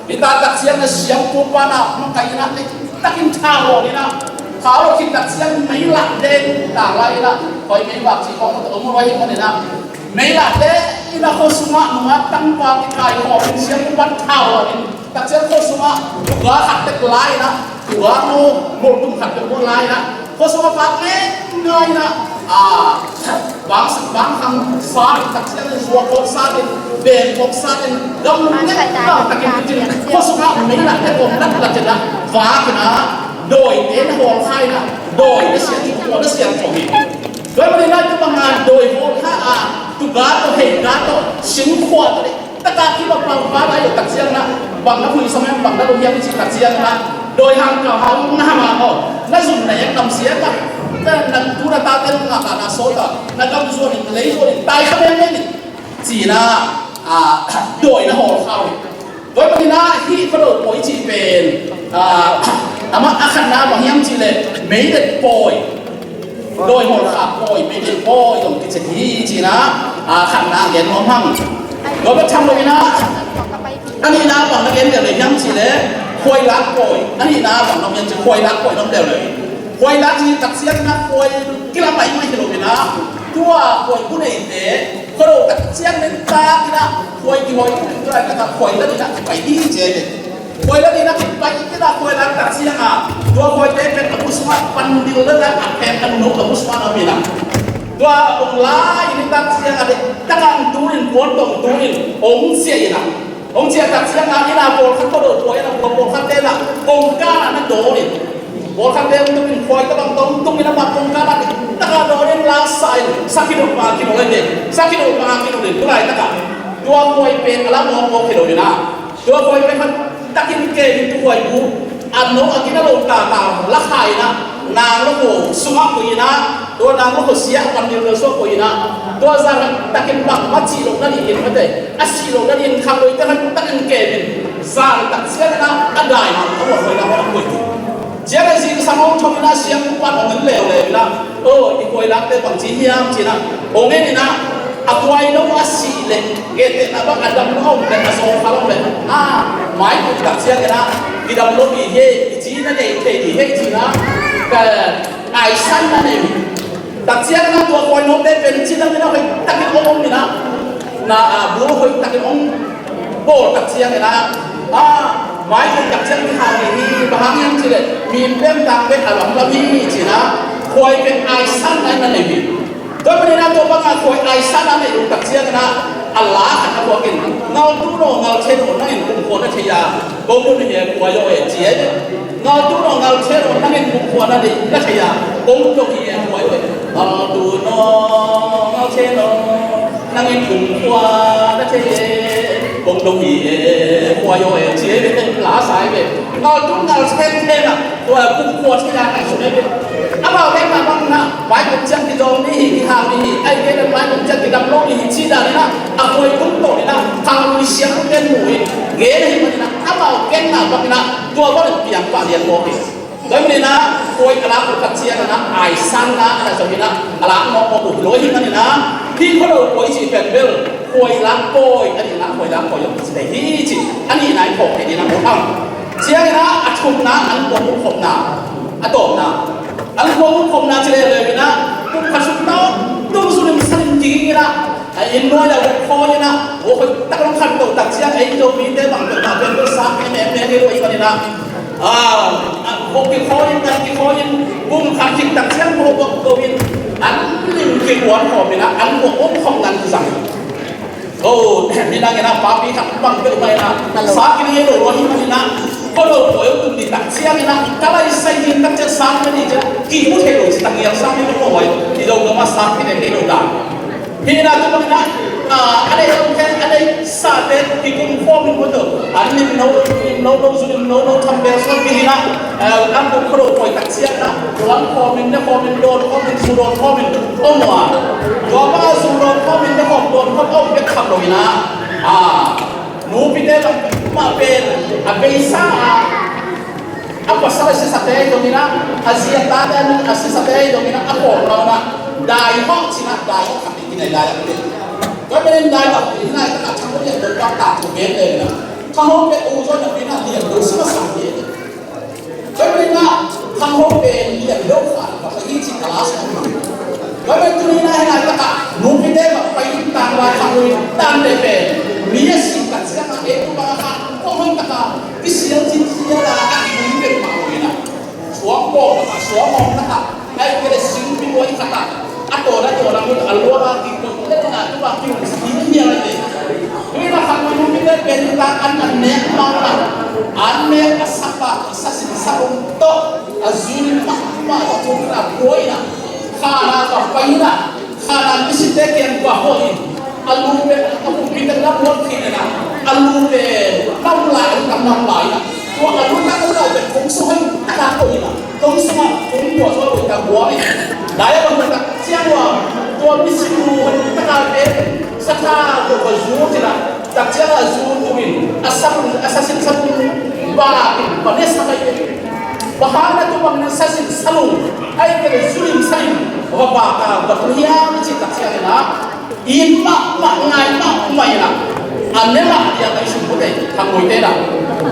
hih tak ciangin ah siangtho pa na makaih in ah, takin thazaw in ah, kha lo khit tak ciang mei lah den ta lai in ah, koi mei vak cih khawng om lo hi manin ah, mei lah den in ah khua sungah nungak tangval kikaikhawm in siangtho pa thazaw in, tak ciang khua sungah tuga khat tek lai in ah, tuga mu, multum khat tek mu lai in ah, khua sungah vak ngen ngai in ah, a, bang sak bang hang sa in, tak ciang zuak khawk sa in, beng khawk sa in, gam ngen ngai takin, khua sungah mei lah tek om lak lak in ah, vak in ah, dawite na hawl kha in ah, dawi na sian, tua na sian khawm hi. Tua manin ah tu bang a dawi hawl kha a, tuga tawh, heika tawh, singkhua tawh, taka kima pangpa lai lo tak ciang na, bang na huih sam em, bang na lo hiam i cih tak ciang na, dawi hang kau hang na hang a aw, na zum na yak lam sia ka, na, na tu na tate na ngak a na sawt a, na gam zuan in, na lei zuan in, tai kha mengmeng in, ci-in ah, a, dawi na hawl kha uh hi. Tua manin ah hih ka lo pawi cih pen, a, amah a khatna bang hiam cih leh meidet pawi. Dawi hawlkhak pawi, meidet pawi zong kici hi ci-in ah, a, khatna gen nuam hang. Tua bek tham loin ah, a nihna bang na gen deuh leh hiam cih leh khuailak pawi, a nihna bang na om hiam cih khuailak pawi na om deuh leh. Khuailak cih tak ciang na khuai kilam mahmah hi loin ah, tua khuai bu neite Khuado tak ciang nen tak in ah, khuai kihuai tung in tu lai tak ah khuai la ding ah kipai hi ci e. Khuai la ding ah kipai in ah khuai lak tak ciang ah, tua khuaite pen a bu sung ah pan ding la, a phek a nunung a bu sung ah om in ah. Tua hong la in tak ciang ah, deih tak ah hong tu in, kuan tawh hong tu in, hong ciah in ah. Hong ciah tak ciang ah, inn ah pawlkhat khuado tua inn ah pawlkhatte in ah kongkal ah na dawn in. Pawlkhatte hong tung in, khuai tak ah hong tung in ah, amah kongkal ah deih tak ah dawn in, la sa in, sa kidop ma kidop lai ve. Sa kidop ma kidop lai, tu lai tak ah tua khuai pen a la mawkmawk hi lo in ah, tua khuai pen khat takin kem in, tu khuai bu a no a gina lo tata la kha in ah, nang lo khuo sung ah koih in ah, tua nang lo khuo sia pan ding lo suak koih in ah, tua zan takin bangmah cih lo na ding in mate, a sih lo na ding in khangloite khat takin kem in, zan tak ciang in ah a dai ma a muat khuai la hong koih. Ciang a zingsang hong thong in ah, siangpu pan hong en leuleu in ah, "O, i khuai lakte bang ci hiam?" ci in ah, hong en in ah, "A khuai no a sih leh, gentehna bang a dam lo om leh, a zawngkhal om leh, a, mai kum tak ciang in ah kidam lo hi hi, i ci na nei thei hi hi," ci in ah, ka aisan na nei hi. Tak ciang in ah tua khuai note pen ci dam in ah hoih takin hong om in ah, na, a, bu hoih takin hong bawl tak ciang in ah, a, mai kum tak ciang kihau hi hi, bang hang hiam cih leh mi pem tang pen a lamlam hi ci in ah, khuai pen aisan na in ah nei hi. Tua manin ah tua bang a khuai aisan na neih uh tak ciang in ah, a la khat a thuak in, "Ngaltu no, ngalthe no, nang in kumkhua na thei a, kong dong hi e, khuai aw e," ci e. "Ngaltu no, ngalthe no, nang in kumkhua na thei, na thei a, kong dong hi e, khuai aw e." "Ngaltu no, ngalthe no, nang in kumkhua na thei e, kong dong hi e, khuai aw e," ci e ve, la sa e ve. Ngaltu ngalthe thei na, tua kumkhua thei a ngaihsun e ve. Amau genna bang in ah, mai kum ciang kizawng ding hi, kihau ding hi, ahih kei leh mai kum ciang kidam lo ding hi cih dan in ah, a khuai tungtawn in ah, khanglui siangthote mu in gen ahih manin ah, amau genna bang in ah, tua bang in piang pah lian mawk hi. Tua manin ah, khuai a lak uh tak ciang in ah, aisanna a na zo in ah, a lak mawkmawk uh hi lo ahih manin ah, hih khuado pawi cih pen bel, khuai lak pawi a ding in ah, khuai lak pawi zong ci thei hi ci, a nihna i phawk thei ding in ah, hong hang. Ciang in ah, a thumna, an kuang umkhopna, a tawpna. An kuang umkhopna ci leuleu in ah, kum khat sung tawh tung zulim salim kiging in ah, a inn nuai ah vok khawi in ah, vok khawi tak long khat to tak ciang, ei Zomite bang peuhmah pen bel sang em em meng hi lo ahih manin ah, a, a, vok kikhawi in, kan kikhawi in, kum khat kik tak ciang vok vok to in, an lim kikuan khawm in ah, an kuang umkhopna an kizang. O, midang in ah papi khat bang peuhmah in ah, sa kinei lo lo ahih manin ah, khuado pawi tum ding tak ciang in ah, ka lai sai ding tak ciang sa kinei ding ciang, kimu thei lo ci tak ngial sa kinei lo lo ai, i lo lo ma sa kinei thei lo dan. Hi in ah tu bang in ah, a, a deih lo te, a deih sa te, kikum khawm in khuado, an lim no, lim no, no zu lim no, no tham bel suak ding in ah, Eh, an kum khuado pawi tak ciang in ah, lam khawm in, ne khawm in, dawn khawm in, zu dawn khawm in, om uh a. Tua bang a zu dawn khawm in, ne khawm dawn khawm a om bek khat lo in ah, a, nupite bang mah pen a beisa a, a pasal a sisate ahi zongin ah, a zi a tate a sisate ahi zongin ah, a khawm lo in ah, daihawh ci in ah, daihawh khat in kinei lai a, tua pen in daihawh in ah, a thang lo lian lo bang tak lo gen le in ah, thang lo pen u zaw na pen ah lian lo si masa hi. Tua manin ah, thang ho pen lian lo kha, ka pai hi ci ka la sa. Tua manin tuni in ah, hih lai takah nupite ka pai in tangval kha, ui, tangte pen mi a si tak ciangin, ei tu bang kha, kong hong takah kisial cin cial a, a kibui pen mah ui na. Suang kawm takah, suang hawm takah, ai kele singpi luai takah, a tawna tawna mun a luang a kikut lel na, tu bang kiu sing hial a te. Tui na khan nupite pen tang an, an nek mah na, an nek a sapa, sa sin sa um tawh, a zul mahmah tawh, tua buai na, khan a ka pai na, khan a misite kiang kua hawh in, a lu pen a pumpi teng lam hawh khin na, a lu pen nam lai, a lu tam nam lai na, tua a lu tam nam lai pen kong suh hoi taka koih na, kong suh a kong tua suh hoi taka buai na, lai a bang taka ciang ua, tua misi lu hoi taka pen, sa tha tua ka zu ci na, tak ciang a zu tu in, a sa, a sa sin sa tu, ba in, ba ne sa kai in. Bang hang na tu bang na sa sin sa lu, ai ke le zu lim sa in, ba ba ka, ba tu hiam ci tak ciang na, in mah mah ngai mah mah na, an ne mah dia kai sin pute, thang mui te na.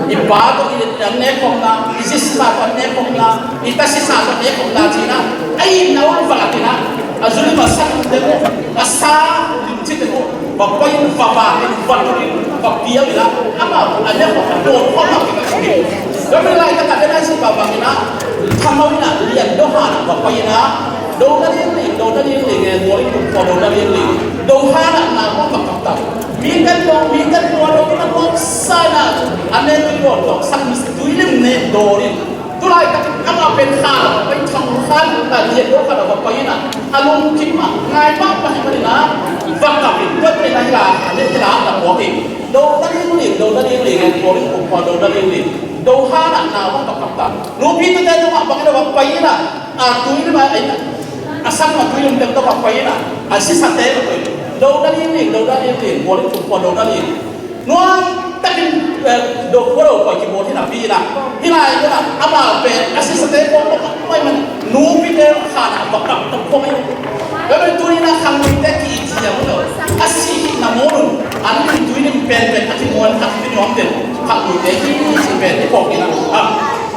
I pa to i an ne khom na, i sis sa to an ne khom na, i ta si sa to an ne khom na ci na, ai na wan fa la ki na. A zu lim a sa lim te uh, a sa lim ci te uh, va pai in, va vak in, va lut in, va piau in ah, amau a nek uh a dawn khawm a kikap hi. Tua pen laitak ah pen a zi va vak in ah, khamau in ah, lian do han ah va pai in ah, do na lian ling, do na lian ling e, Tualin kumkhua do na lian ling, do han ah na khawm va kap ta. Mi kan do, mi kan do, do na khawm sa in ah, a nek tui dawn tawh sak mi tui lim ne dawn in. Tulaitak amah pen kha a va pai, thang khan a lian lo khat a va pai in ah, a lungkim mah, ngai mahmah ahih manin ah, va kap in, tua pen a hi la, a nek hi la, a puak in, do na ling ling, do na ling ling, e, Tualin kumkhua do na ling ling, do han ah na va kap ta. Nupi tute tungah bang in a va pai in ah, a tui lim a, a sang a tui lim teng tawh va pai in ah, a sisate va pai, do na ling ling, do na ling ling, Tualin kumkhua do na ling. Nuam takin, eh, do, do, do, koi kibawl hi napi in ah. Hi lai in ah, amau pen, a sisate bawl bawl bawl man, nupite khan ah va kap tam khawm hi. Tua pen tuni in ah khangnoite ki-it hiam lo. A sih hihna mun un, an lim tui lim penpen a kimuan a kinuam pen khangnoite hi ci pen i phawk in ah. Ah,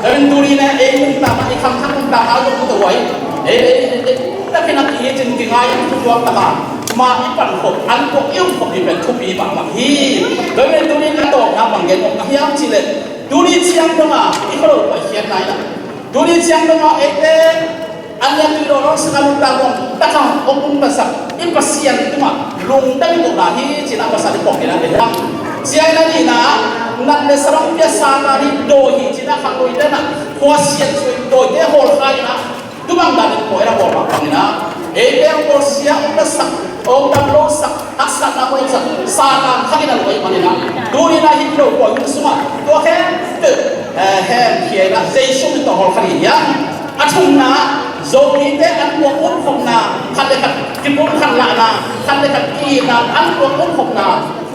tua pen tuni in ah ei nuntakna, i khangthak nuntakna zong mu ta huai. Ei, ei, ei, ei, takin a ki-it in kingai in thutuak taka. Mah i pan khop, an tuak i um khop hi pen thupi mahmah hi. Tua pen tuni in a tawpna bang gen om ka hiam cih leh, tuni ciang dong a i khualo paikhiatna in ah, tuni ciang dong a eite an lian tui dawn lo sak a, nuntak dong tak a hong um ta sak i Pasian tungah lungdam i kohna hi ci-in a masa i phawk in ah, cia in a nihna ah, nat le sarong pia Satan i dawi hi ci-in a khangnoite in ah, khua siansuah in dawite hawlkhia in ah, tu bang danin kua in a bawl mah bangin ah, eite hong bawlsia, hong nasak, hong damlosak, haksatna hong sak Satan khangin a luai manin ah, tuni in ah hih lo kua hun sungah tua khempeuh, eh, hemkhia in ah Jesu min tawh hawlkhia ni hiam? A thumna, Zomite an puak umkhopna, khat le khat kipumkhat lahna, khat le khat ki-itna, an puak umkhopna,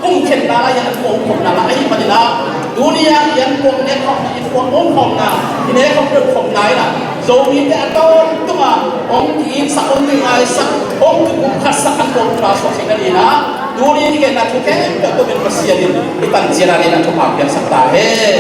kumkhenna lai, an puak umkhopna lai ahih manin ah, tuni-a i an puak nekkhopna, i puak umkhopna, i nekkhop deuhkhopna in ah, Zomite a tawntung a hong ki-itsak, hong kingaisak, hong kipumkhatsak an puak umna suak theihna dingin ah, tuni i genna thu khempeuh tawh pen Pasian in i tan ciat a dingin ah thupha piaksak ta hen.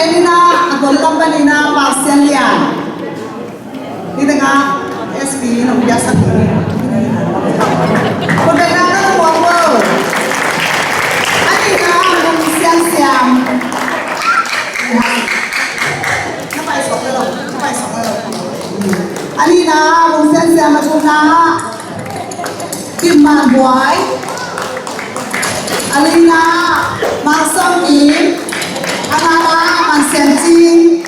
Ni na, a gol lam pan ni na, Pak Sian Lian. Ni tengah S P nong piaksak ni. Kutbetna ka muak bo. A nihna, Bung Sian Siam. Na pai sok le lo, na pai sok le lo. A nihna, Bung Sian Siam. A thumna, Kim Man Huai. A lina, Mang Sawm Kim. A ngana, Mang Sian Cing.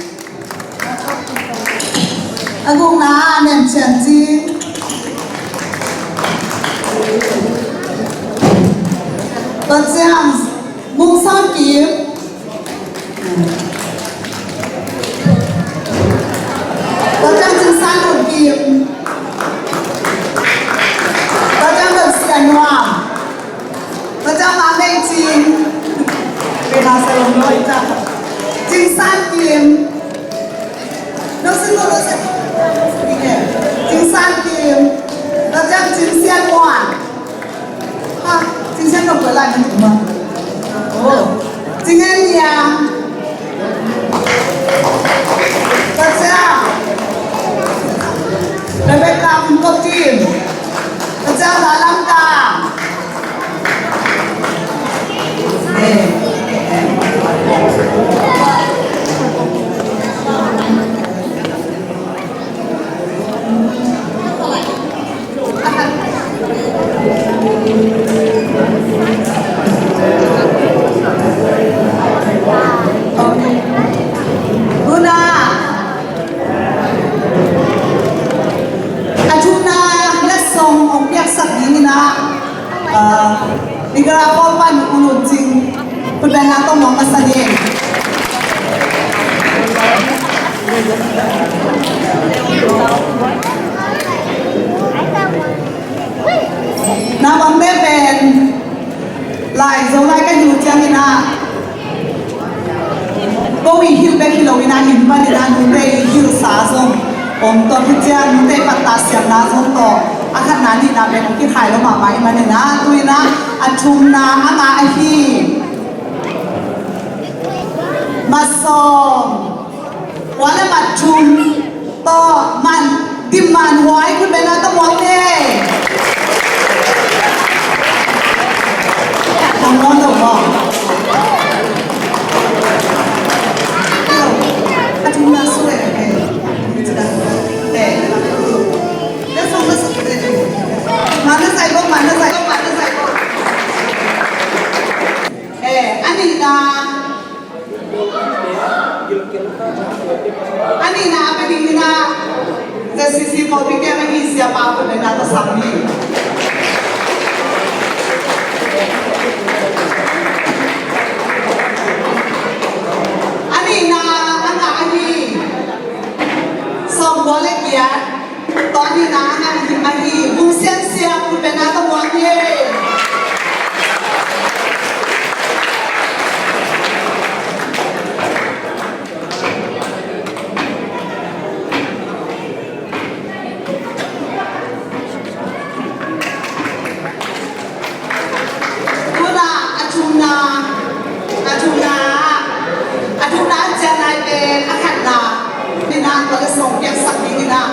A gukna, Nem Sian Cing. Tua ciang, Mung Sawm Kim. Tua ciang Cing San Lun Kim. Tua ciang Lun Sian Nuam. Tua ciang Mang Nei Cing. Kei na sa lom lo i ta. Cing San Kim. Nong sin lo, nong sin. Cing San Kim. Tua ciang Cing Sian Muan. Ha, Cing Sian Muan, tua lai na tum ma. Oh. Cing En Liang. Tua ciang Rebecca Mun Kop Kim. Tua ciang Za Lam Kang. Eh. Tuna, a thumna letsong hong piaksak dingin ah, ah, Nicaragua pan U Lun Cing, khutbetna tawh muak masa ni. Naupangte pen lai, Zolai ka hilh ciangin ah, ko i hilh bek hi loin ah, inn panin ah nute i hilhsa zong om, tua khit ciang nute pattah siamna zong tawh a khatna nihna pen hong kikhai lo mahmah ahih manin ah, tu-in ah a thumna a ngah ahi Mat Sawm, Ua le Mat Thum tawh Man, Dim Man Huai, khutbetna tawh muak ni. Hong nuam lo maw? A thumna su e, e. Let's go, let's go. Man na sai ko, man na sai ko, man na sai ko. Eh, a nihna. A nihna a pe ding in ah, Z C C Kawlpi Camp ahi Siapa khutbetna tawh sam ni. A nihna a ngah ahi Sawm Kua le Kiat. Tua nihna a ngah ahi Vung Sian Siam, khutbetna tawh muak ni. Tuna, a thumna, a thumna, a thumna a cian lai pen a khatna, nihna tua le song piaksak ding in ah,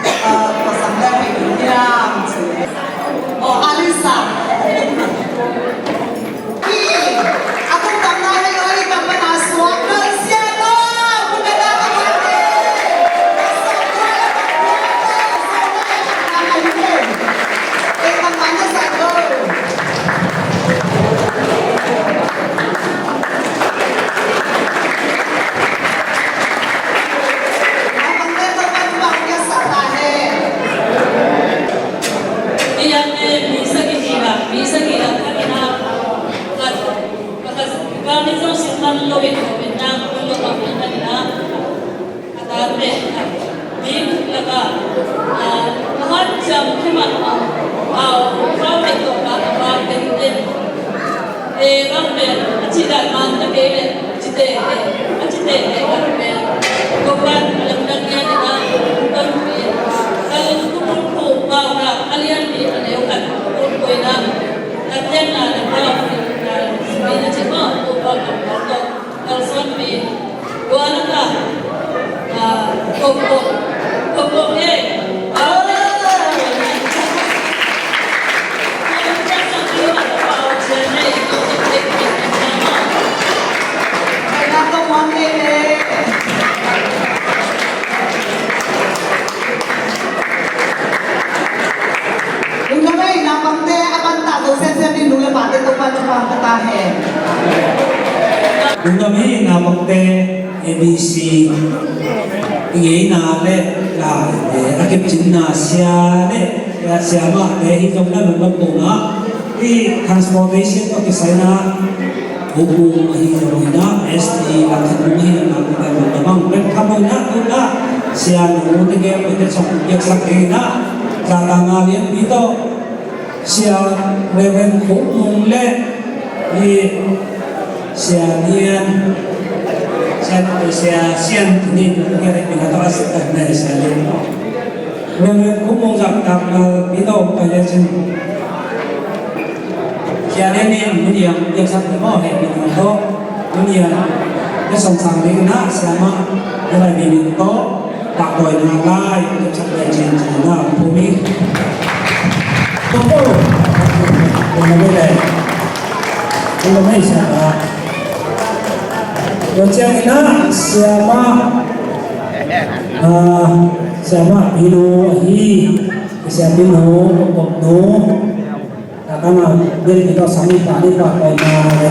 eh, tua sang le hei ding hiam ci. Oh, Alisa. Hi, a kum tam lai hei lo, i kam pana suak nang sia lo, kum na ka kum na. A tate, mi laka, a, a hat ciam khemah a, a, pau tek tawh a, a pau tengteng. E, gam pen, a cih dan man ta kei leh, cite, a cite, e, gam pen. Gopan, a lamdang ngiat ina, tonpi, kal, kupun pu, pau na, a lianpi, a neu khat, kupun pu ina, a tenna, a pau, a, mi na cih ma, pu, pau, a, pau, kalsuanpi. Lungdam ei, naupangte a pantah zo semsem ding nu le pate Topa thupha pia ta hen. Lungdam ei, naupangte A B C i ngeina le laite a kipcinna sia le siamahte hi zong na lungdam kohna i transportation tawh kisaina Hukung ahi zong hi na, S T lam khat hong ahi na, lam khat hong na bang, pen khat hong na, tu na, sia nu te ke, pen te song piaksak hi na, za ta nga lian pi to, sia Reverend Hukung le, i sia lian, sia, sia sian ni, tu ke le pi na to a sia lian. Reverend Khum Mung Zak tak na pi to pai le cin. Sia le nin mun yang piaksak te maw he pi to. Mun yang le song sang ding na sia ma. Sia lai pi nin to. Tak doi na lai piaksak le cin cin na pu mi. To ko. Ko na le. Ko na le sia ma. Ko ciang na sia ma. Ah, siamah Pinu ahi, siamah Pinu, Pop nu, kakana, beri kita sami tani pa kau na.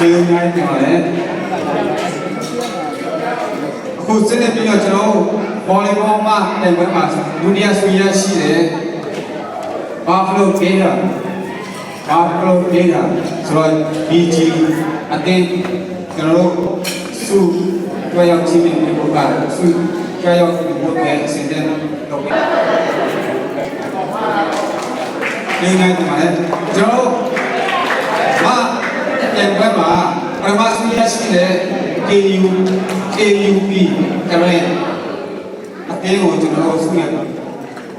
ကျေးဇူးများတင်ပါတယ်။ အခုဆက်လက်ပြီးတော့ ကျွန်တော်တို့ volleyball မှ ပြိုင်ပွဲမှာ ဒုတိယ ဆုရရှိတဲ့ Buffalo Gator, Buffalo Gator ဆိုတော့ ဘီဂျီ အသင်း ကျွန်တော်တို့ ဆုတွဲရောက်ချီးမြှင့်ပေးဖို့က ဆုတွဲရောက်ဖို့အတွက် အစီအစဉ်လုပ်ပေး ပေးနိုင်ပါတယ်။ ကျွန်တော်တို့ မပြိုင်ပွဲမှာ ပထမဆုရရှိတဲ့ KU KUP ကရင် အသင်းကို ကျွန်တော်တို့ ဆုရ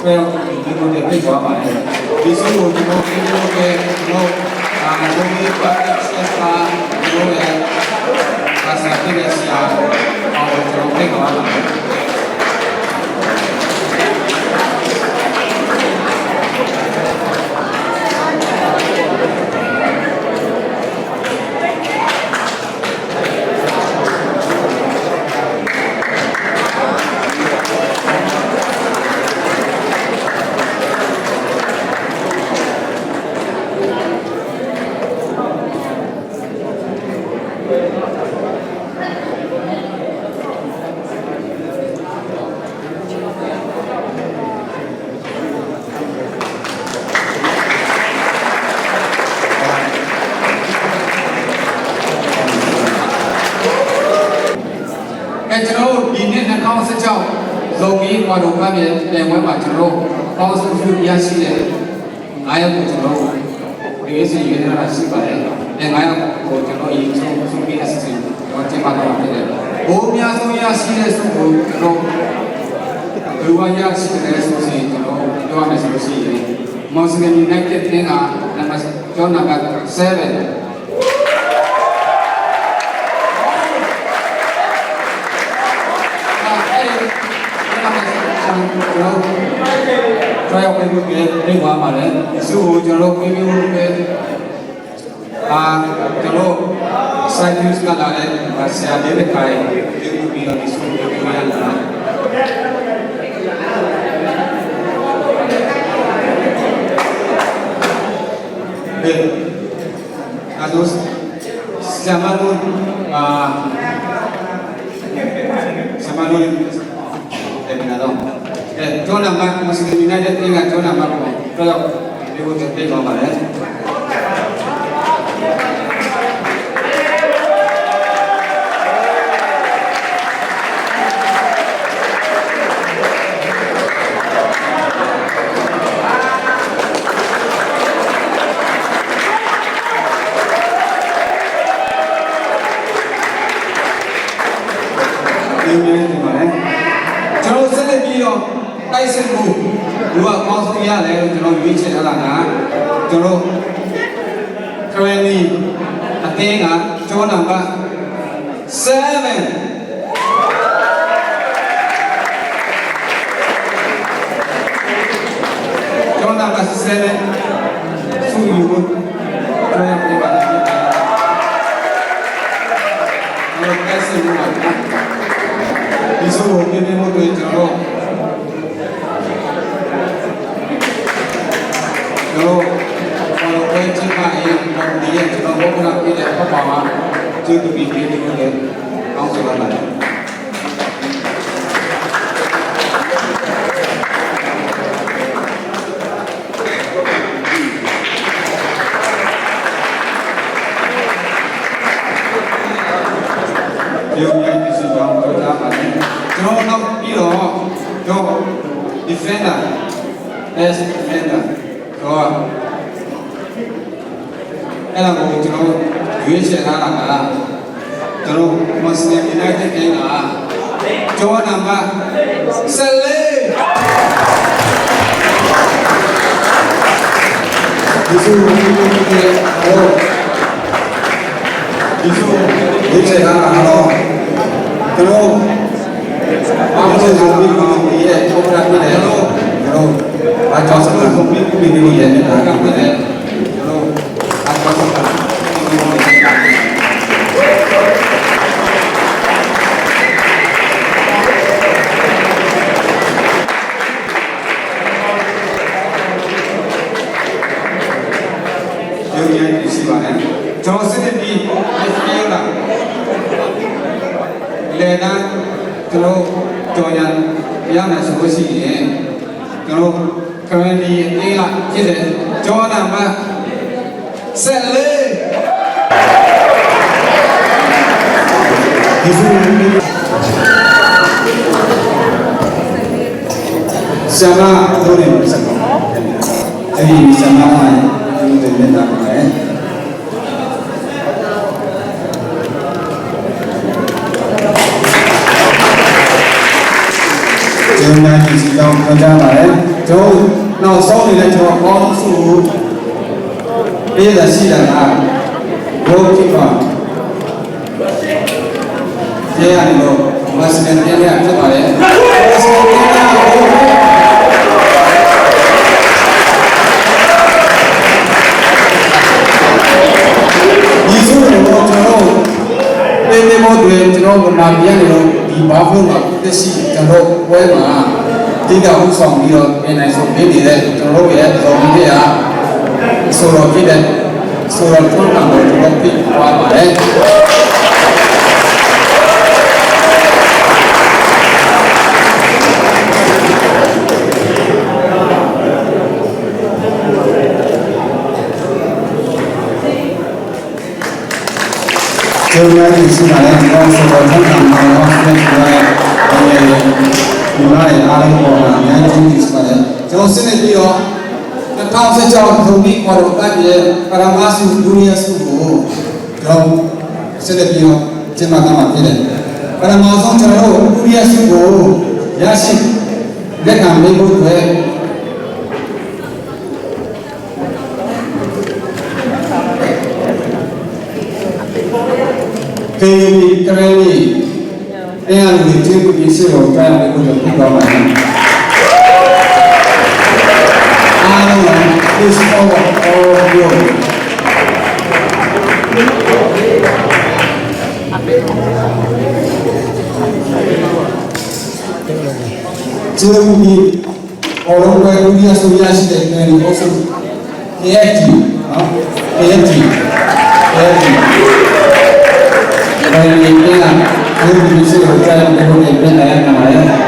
တွဲရောက်ပြီး ဒီလိုတင်ပေးသွားပါတယ်။ ဒီဆုကို ကျွန်တော်တို့ ကျွန်တော်တို့ အာ ဘုန်းကြီး ပါတီ ဆက်ဆံ ကျွန်တော်တို့ရဲ့ ဘာသာဖြစ်တဲ့ ဆရာ အောင်ကို ကျွန်တော် တင်သွားပါတယ်။ အဲ ကျွန်တော်တို့ ဒီနှစ် နှစ်ထောင်ဆယ့်ခြောက် ဇော်မီး ကွာဒို ဖမ်းတဲ့ ပြိုင်ပွဲမှာ ကျွန်တော်တို့ ပေါင်းစု ရရှိတဲ့ ငါးယောက်ကို ကျွန်တော်တို့ ရွေးချယ် ရွေးထားတာ ရှိပါတယ်။ အဲ ငါးယောက်ကို ကျွန်တော် အရင်ဆုံး ဆုပေးအစီအစဉ် ကျွန်တော် ကျင်းပသွားမှာ ဖြစ်တယ်။ ဘိုးများဆုံး ရရှိတဲ့ဆုကို ကျွန်တော် ဘယ်သူက ရရှိတယ်ဆိုရင် ကျွန်တော် ပြောရမယ်ဆိုလို့ရှိရင် Muslim United အသင်းက နံပါတ် ကျောင်းနံပါတ် ဆယ့်ကိုး တွားရောက်ပေးဖို့ ဖိတ်ခေါ်ပါတယ်။ ဒီဆုကို ကျွန်တော်တို့ ပေးပေးဖို့အတွက် အာ ကျွန်တော်တို့ Cyprus ကလာတဲ့ ဆရာ David က ပေးပို့ပြီးတော့ ဒီဆုကို ပေးပေးရမှာပါ။ ကဲ အဲဒါဆို ဆရာမတို့ အာ ဆရာမတို့ တင်ပြတော့ အဲ ကျောင်းနံပါတ် Muslim United အသင်းက ကျောင်းနံပါတ်ကို တွားရောက်ပေးဖို့ ဖိတ်ခေါ်ပါတယ်။ ကျွန်တော် ဆက်လက်ပြီးတော့ တိုက်စစ်မှူး ဘယ်သူက ခေါင်းဆောင်ရလဲလို့ ကျွန်တော် ရွေးချယ်ထားတာက ကျွန်တော် ကရင်နီ အသင်းက ကျောင်းနံပါတ် ဆယ့်ကိုး ကျောင်းနံပါတ် ဆယ့်ကိုး ဆုယူဖို့ တွားရောက်ပေးပါ။ ကျွန်တော် တိုက်စစ်မှူးပါ။ ဒီဆုကို ပေးပေးဖို့အတွက် ကျွန်တော်တို့ ကျွန်တော်တို့ ပွဲကျင်းပရေး ကော်မတီရဲ့ ကျွန်တော် ဥက္ကဋ္ဌဖြစ်တဲ့ ဖတ်ပါမှာ ကျေးဇူးတင်ပေးဖို့လည်း တောင်းဆိုလိုက်ပါတယ်။ ရုပ်ရည် ဖြစ်စေကြောင်း ပြောကြားပါတယ်။ ကျွန်တော် နောက်ပြီးတော့ ကျွန်တော် defender, best defender ဆိုတော့ အဲ့ဒါကို ကျွန်တော် ရွေးချယ်ထားတာက ကျွန်တော် Muslim United အသင်းက ကျောင်းနံပါတ် ဆယ့်လေး ဒီဆုကို ပေးဖို့ ဖိတ်ခေါ်ပါတယ်။ ဒီဆုကို ရွေးချယ်ထားတာကတော့ ကျွန်တော် ဘာလို့လဲဆိုတော့ ဒီရဲ့ ဥက္ကဋ္ဌ ဖြစ်တယ်။ ကျွန်တော် ဘာကြောင့်လဲဆိုတော့ ဒီရဲ့ ဥက္ကဋ္ဌ ဖြစ်တယ်။ ကျွန်တော် ဘာကြောင့်လဲဆိုတော့ ရုပ်ရည် ရှိပါတယ်။ ကျွန်တော် စစ်တပ်ပြီး SPL က လယ်တန်း ကျွန်တော် ကြော်ညာ ရမယ်ဆိုလို့ရှိရင် ကျွန်တော် ကရန်နီအသင်းကဖြစ်တဲ့ ကျောင်းသားမ ဆက်လက် ဆရာမတို့နဲ့ ဆက်ပါ။ အဲဒီဆရာမက သူတို့နဲ့ တာဝန်ပါတယ်။ ကျွန်တော်များ ဒီစီတောင်းပြောကြားပါတယ်။ ကျွန်တော်နောက်ဆုံးနေတဲ့ ကျွန်တော်ပေါင်းစုပေးရရှိတာက goalkeeper ကျဲရနေတော့ Western ကျဲရဖြစ်ပါတယ်။ Western ကျဲရကို ဒီစုကိုကျွန်တော်တို့ ပေးပေးဖို့အတွက် ကျွန်တော်ဗမာပြည်ကနေတော့ ဒီဘားဖုန်းမှာ လက်ရှိကျွန်တော်ပွဲမှာ အဓိကဦးဆောင်ပြီးတော့ ကယ်နိုင်ဆုံးပေးနေတဲ့ ကျွန်တော်တို့ရဲ့ ဇော်မင်းလေးဟာ အဆိုတော်ဖြစ်တဲ့ အဆိုတော်ထွန်းအောင်ကို ကျွန်တော်ဖိတ်ခေါ်ပါတယ်။ ကျေးဇူးများတင်ရှိပါတယ်။ ကျွန်တော် ဆိုတော့ ထပ်မံပါတော့ ဆက်ပြီးတော့ ဒီနေ့ ဒီမှာ အားလုံးပေါ်မှာ အများကြီး ကျေးဇူးတင်ရှိပါတယ်။ ကျွန်တော် ဆက်လက်ပြီးတော့ နှစ်ထောင့်ဆယ့်ခြောက် ဗိုလ်မှူး ခေါ်တော် ကပ်ရဲ့ ပထမဆု ဒုတိယဆုကို ကျွန်တော် ဆက်လက်ပြီးတော့ ကျင်းပသွားမှာ ဖြစ်တယ်။ ပထမဆုံး ကျွန်တော်တို့ ဒုတိယဆုကို ရရှိ လက်ခံပေးဖို့အတွက် KUB ကရင်နီအသင်းက ချီးမြှင့်ဆုကို ပန်ပို့ပေးဖို့ ဖိတ်ခေါ်ပါတယ်။ အားလုံးပါ please forward all of you. ကျေးဇူးတင် ဘောလုံးပွဲ ဒုတိယဆုရရှိတဲ့ ကရင်နီအုပ်စု KFG နော်၊ KFG KFG ကရင်နီအသင်းက ဒုတိယဆုကို ကျင်းပပေးဖို့ တင်ပြလိုက်ရပါတယ်။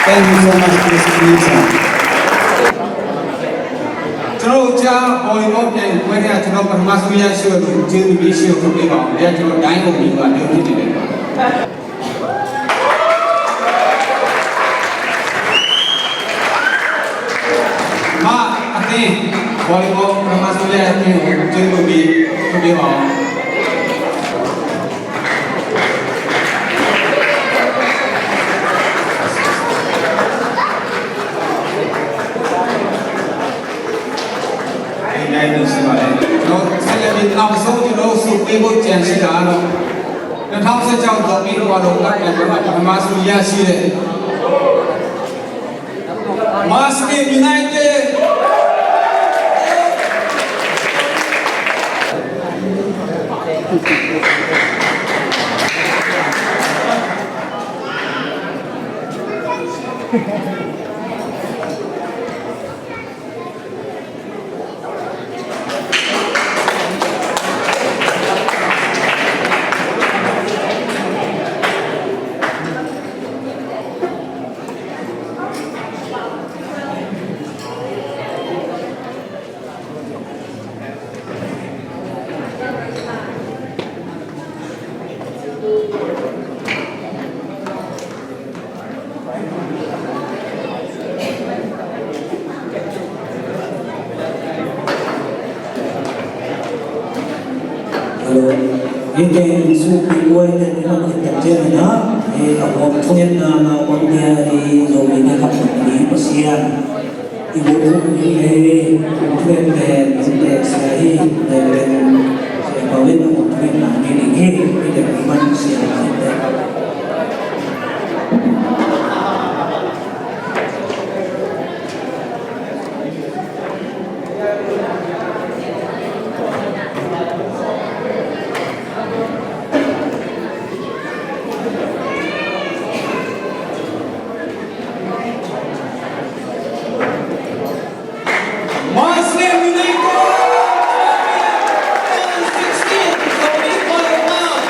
Thank you so much, Miss Lisa. ကျွန်တော်တို့ကြား volleyball ပြိုင်ပွဲက ကျွန်တော်ပထမဆုံးရရှိလို့ ကျေးဇူးတင်ရှိလို့ ထုတ်ပေးပါအောင်။ ဒါက ကျွန်တော် ဒိုင်းကို မိပါ ဒိုင်းဖြစ်နေတယ်။ မအသင်း volleyball ပထမဆုံးရတဲ့အသင်းကို ကျေးဇူးတင်ထုတ်ပေးပါအောင်။ ဒီနေ့ ဒီစင်ဘာလ ကျွန်တော် ဆက်လက်ပြီး နောက်ဆုံး ကျွန်တော် ဆုပေးဖို့ ကြံရှိတာကတော့ နှစ်ထောင့်ဆယ့်ခြောက် ဒေါ်မင်းဝါတို့ ကပ်ပြိုင်ပွဲမှာ ပထမဆုရရှိတဲ့ Master United Hih teng sukpi buai teng i man khit tak ciangin ah, i a huam thungetna naupangte ah i Zomite khat i Pasian i bup thung i hih thungette nungte sia hi. Teng teng sia pawin a huam thungetna ni ding hi. Hih teng i man sia khit teng. Muslim United twenty sixteen, Zomi Final Round.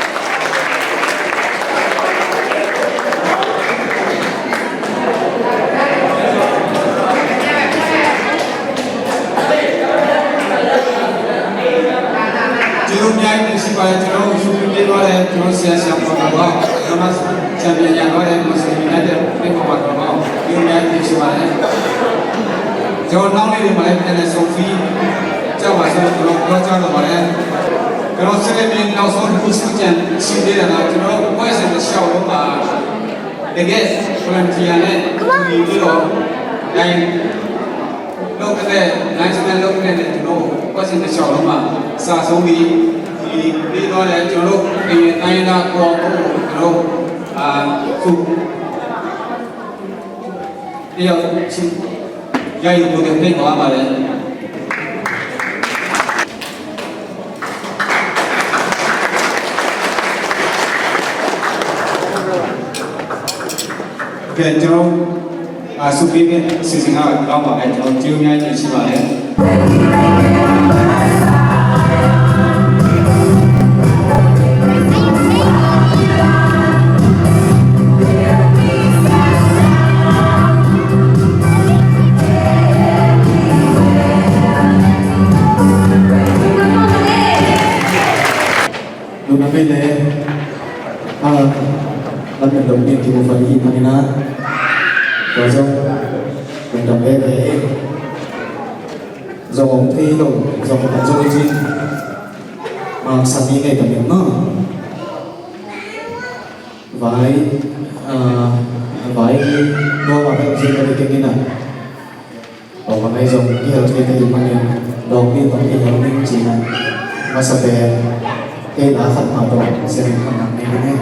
Jerome Yai Principal, Jerome Supreme Lord, Jerome Sia Sia Papa, Thomas Champion Yai Lord, Muslim United, Papa Papa, Jerome Yai Principal. ကျွန်တော်နောက်နေ့တွေမှာလည်းပြန်လည်ဆုံပြီးကြပါစို့။ ကျွန်တော်ပြောကြတော့ပါတယ်။ ကျွန်တော်ဆက်လက်ပြီးနောက်ဆုံးတစ်ခုဆုကျန်ရှိသေးတယ်နော်။ ကျွန်တော်တို့အဖွဲ့အစည်းတစ်လျှောက်လုံးမှာတကယ် volunteer နဲ့ကူညီပြီးတော့ တိုင်းလုပ်တဲ့ management လုပ်တဲ့ကျွန်တော်အဖွဲ့အစည်းတစ်လျှောက်လုံးမှာစာဆုံးပြီးဒီပြီးတော့လည်းကျွန်တော်တို့ကရင်တိုင်းရင်းသားကိုယ်ကိုကျွန်တော်တို့အာသူ တယောက်ချင်းရယူဖို့အတွက်ဖိတ်ခေါ်ရပါတယ်။ ကဲကျွန်တော်အာဆုပေးတဲ့စီစဉ်ကကောင်းပါမယ်။ ကျွန်တော်ကျေးဇူးများတင်ရှိပါတယ်။ လူနာမည်လည်းအာမတ်တလုံးနဲ့ဒီမိုကရေစီမနီနာတော့ဇော်ဘုံတော်ပဲပဲဇော်ဘုံသေးလို့ဇော်ဘုံဇော်ကြီးမဆာမီးနဲ့တမင်နော် Vai, ah, vai, no, va, vai, zin, va, zin, zin, zin. Aw, va, vai, zong, ki hel, ki hel, man, dong, ki, dong, ki hel, ning, zin, va, sa, pe, ke, la, khat, ma, dong, zin, khat, ma, ning, ning.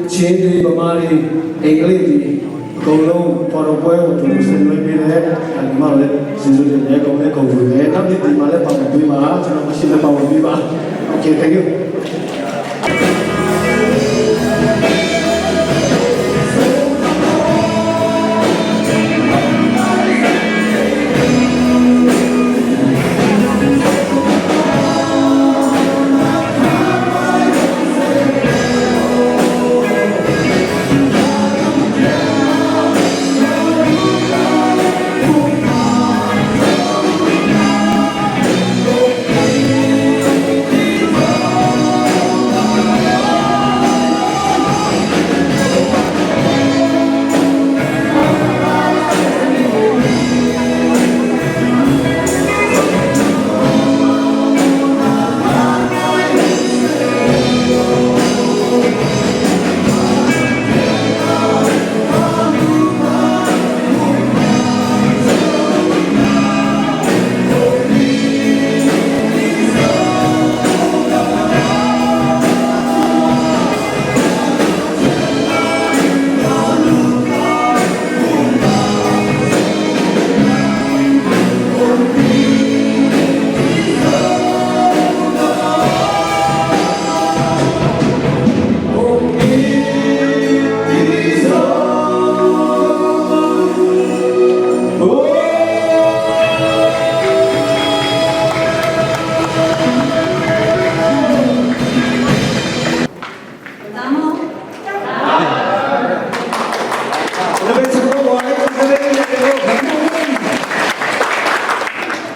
Chin di, Bamar di, English di, kong lo, paro boy, tu sen lo bi le, ani ma le, sin su de le, kong le, kong le, nam di di ma le, pa bi ma, cina ma sin le, pa bi ma. Okay, thank you.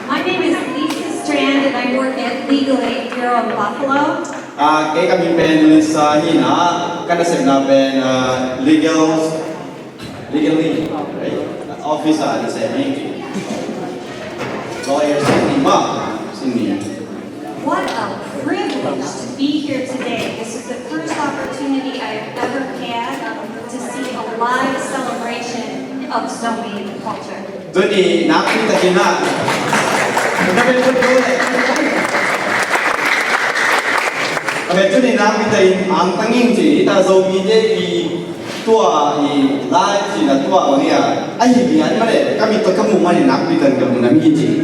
My name is Lisa Strand and I work at Legal Aid Bureau in Buffalo. Ah, kei ka min pen Lisa hi na, ka nasepna pen, ah, legal, legally, right? Officer nasem hi. Lawyer sin ni ma, sin ni. What a privilege to be here today. This is the first opportunity I've ever had to see a live celebration of Zomi culture. Tuni nakpi takin ah, ka pen tuni nakpi takin angtang ing ci, hita Zomi te i tua i live cihna tua bang hi a, ahi lian mah leh ka mit tawh ka muh mah in nakpi takin ka muh nam hi ci.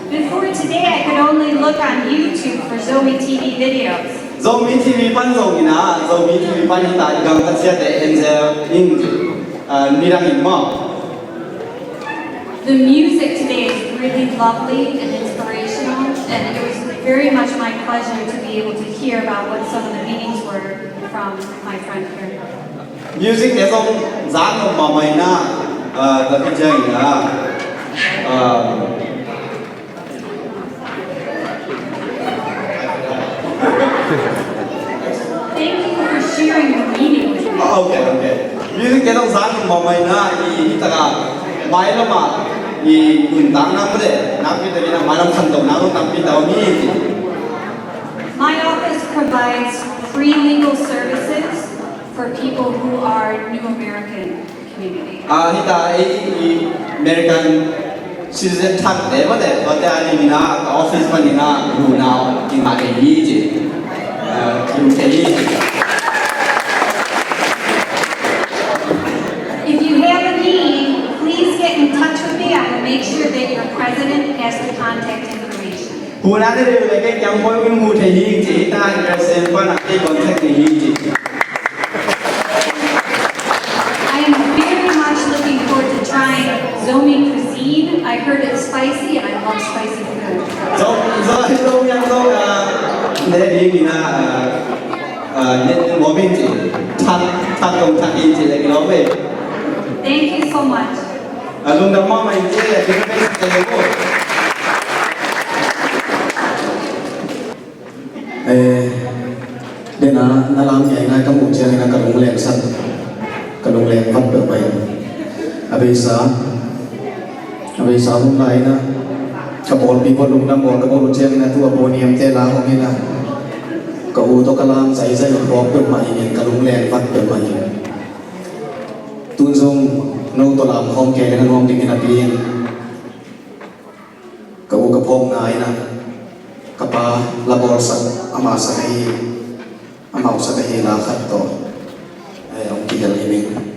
Before today, I could only look on YouTube for Zomi T V videos. Zomi T V pan zong in ah, Zomi T V pan hita i gam a ciate en zel ing ci. Ah, nidang in maw. The music today is really lovely and inspirational, and it was very much my pleasure to be able to hear about what some of the meanings were from my friend here. Music te zong zang mahmah in ah, ah, ka pi ciang in ah, ah, Thank you for sharing your meaning with me. Ah, okay, okay. Music te zong zang mahmah in ah, i, i taka mailam ah i nuntakna mah leh nakpi takin ah mailam khantohna zong tampi tak om hi. My office provides free legal services for people who are new American. Ah, hita ei i American citizen thak te mah te, tuate a ding in ah ka office pan in ah huhna uh kingah thei hi ci. Ah, kingah thei hi ci. If you have a need, please get in touch with me. I will make sure that your president has the contact information. Huhna na deih uh leh kei kiang pawi un mu thei hi ci, hita i president pan a kei contact thei hi ci. I am very much looking forward to trying Zomi cuisine. I heard it's spicy and I love spicy food. Zo, zo, zo yang zo ka ne di mina, ah, ah, ne mo bin ci, thak, thak dong thak in ci leh kilawm ve. Thank you so much. Ah, lungdam mahmah in ci leh kilawm ve. Eh, den a na lam ngai ngai ka muh ciangin a ka lunglen sak, ka lunglen vat peuhmah in. A beisa, a beisa hun lai in a ka pawlpi pawh lungdam bawl ka bawl uh ciangin a tu a pawniamte la hong in a ka u tawh ka lam zaizai uh phawk peuhmah in ka lunglen vat peuhmah in. Tun zong no tawh lam khawm kei leng a nuam dingin a pi in. Ka u ka phawkna in a ka pa la bawlsak, amah sak ahi, amah sak ahi la khat tawh, Hial hi ning.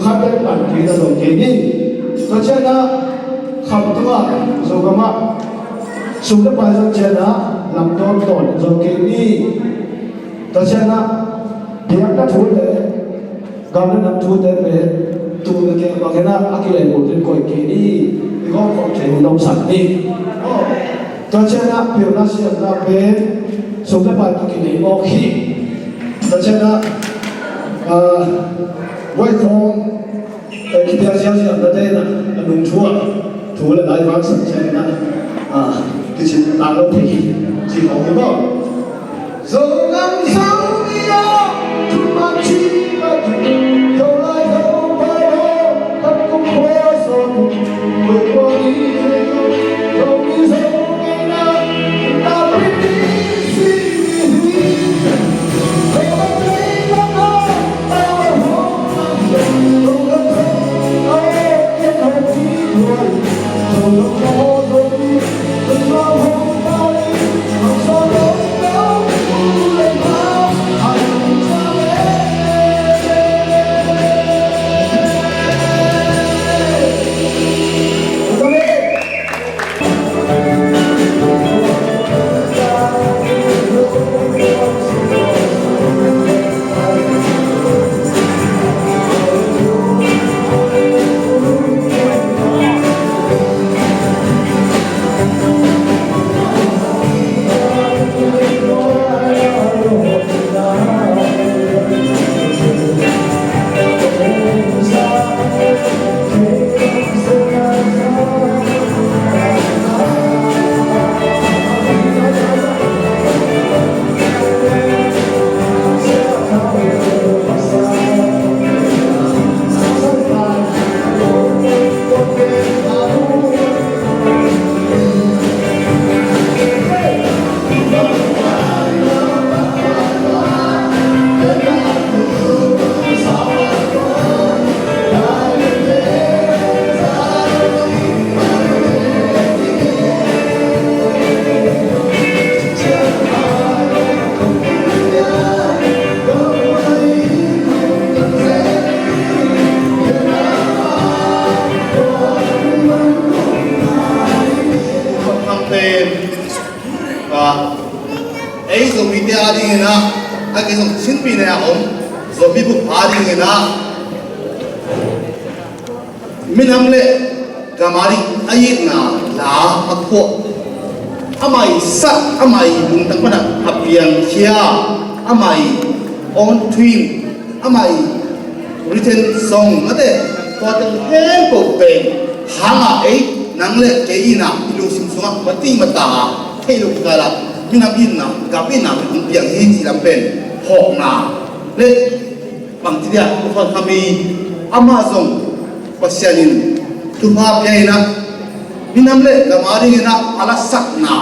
Khat pen pan kik a zo kei ni. Tua ciangin ah Khamtung ah, Zogam ah sum le pai zon ciangin ah lamdawn dawn zo kei ni. Tua ciangin ah biakna thu le gam le nam thute pen tumna kei bangin ah a kilehbulh ding koih kei ni. I gawm khawm thei ni, lawmsak ni. Tua ciangin ah pilna siamna pen sum le pai tawh kinei mawk hi. Tua ciangin ah, ah, Vaikhawng, eh, kipia ziauziau na te na, a nung thu ah, thu le lai vang sak ciangin ah, ah, kici tang lo thei hi, ci khawng hi maw? Zolam Zomi a, thuman ci ma ci, Zolai Zopai a, kan kum khua so, kum khua i, Zomi Zomi na, na pi pi si mi hi. Ei Zomite adingin ah, a kizom Chin pi ne a om Zomi bup adingin ah, minam le gam ading a itna la a phuah, amah i sak, amah i lungtang pan a piangkhia, amah i own twin, amah i written song mate, tua teng khempeuh pen hang a ei nang le kei in ah i lungsim sungah mati mata a theih loh kikal ah minam itna, gam itna hong piang hi cih lam pen phawkna le bangci dia, Pu Thawngkham i amah zong Pasian in thupha pia in ah, minam le gam adingin ah a lasakna,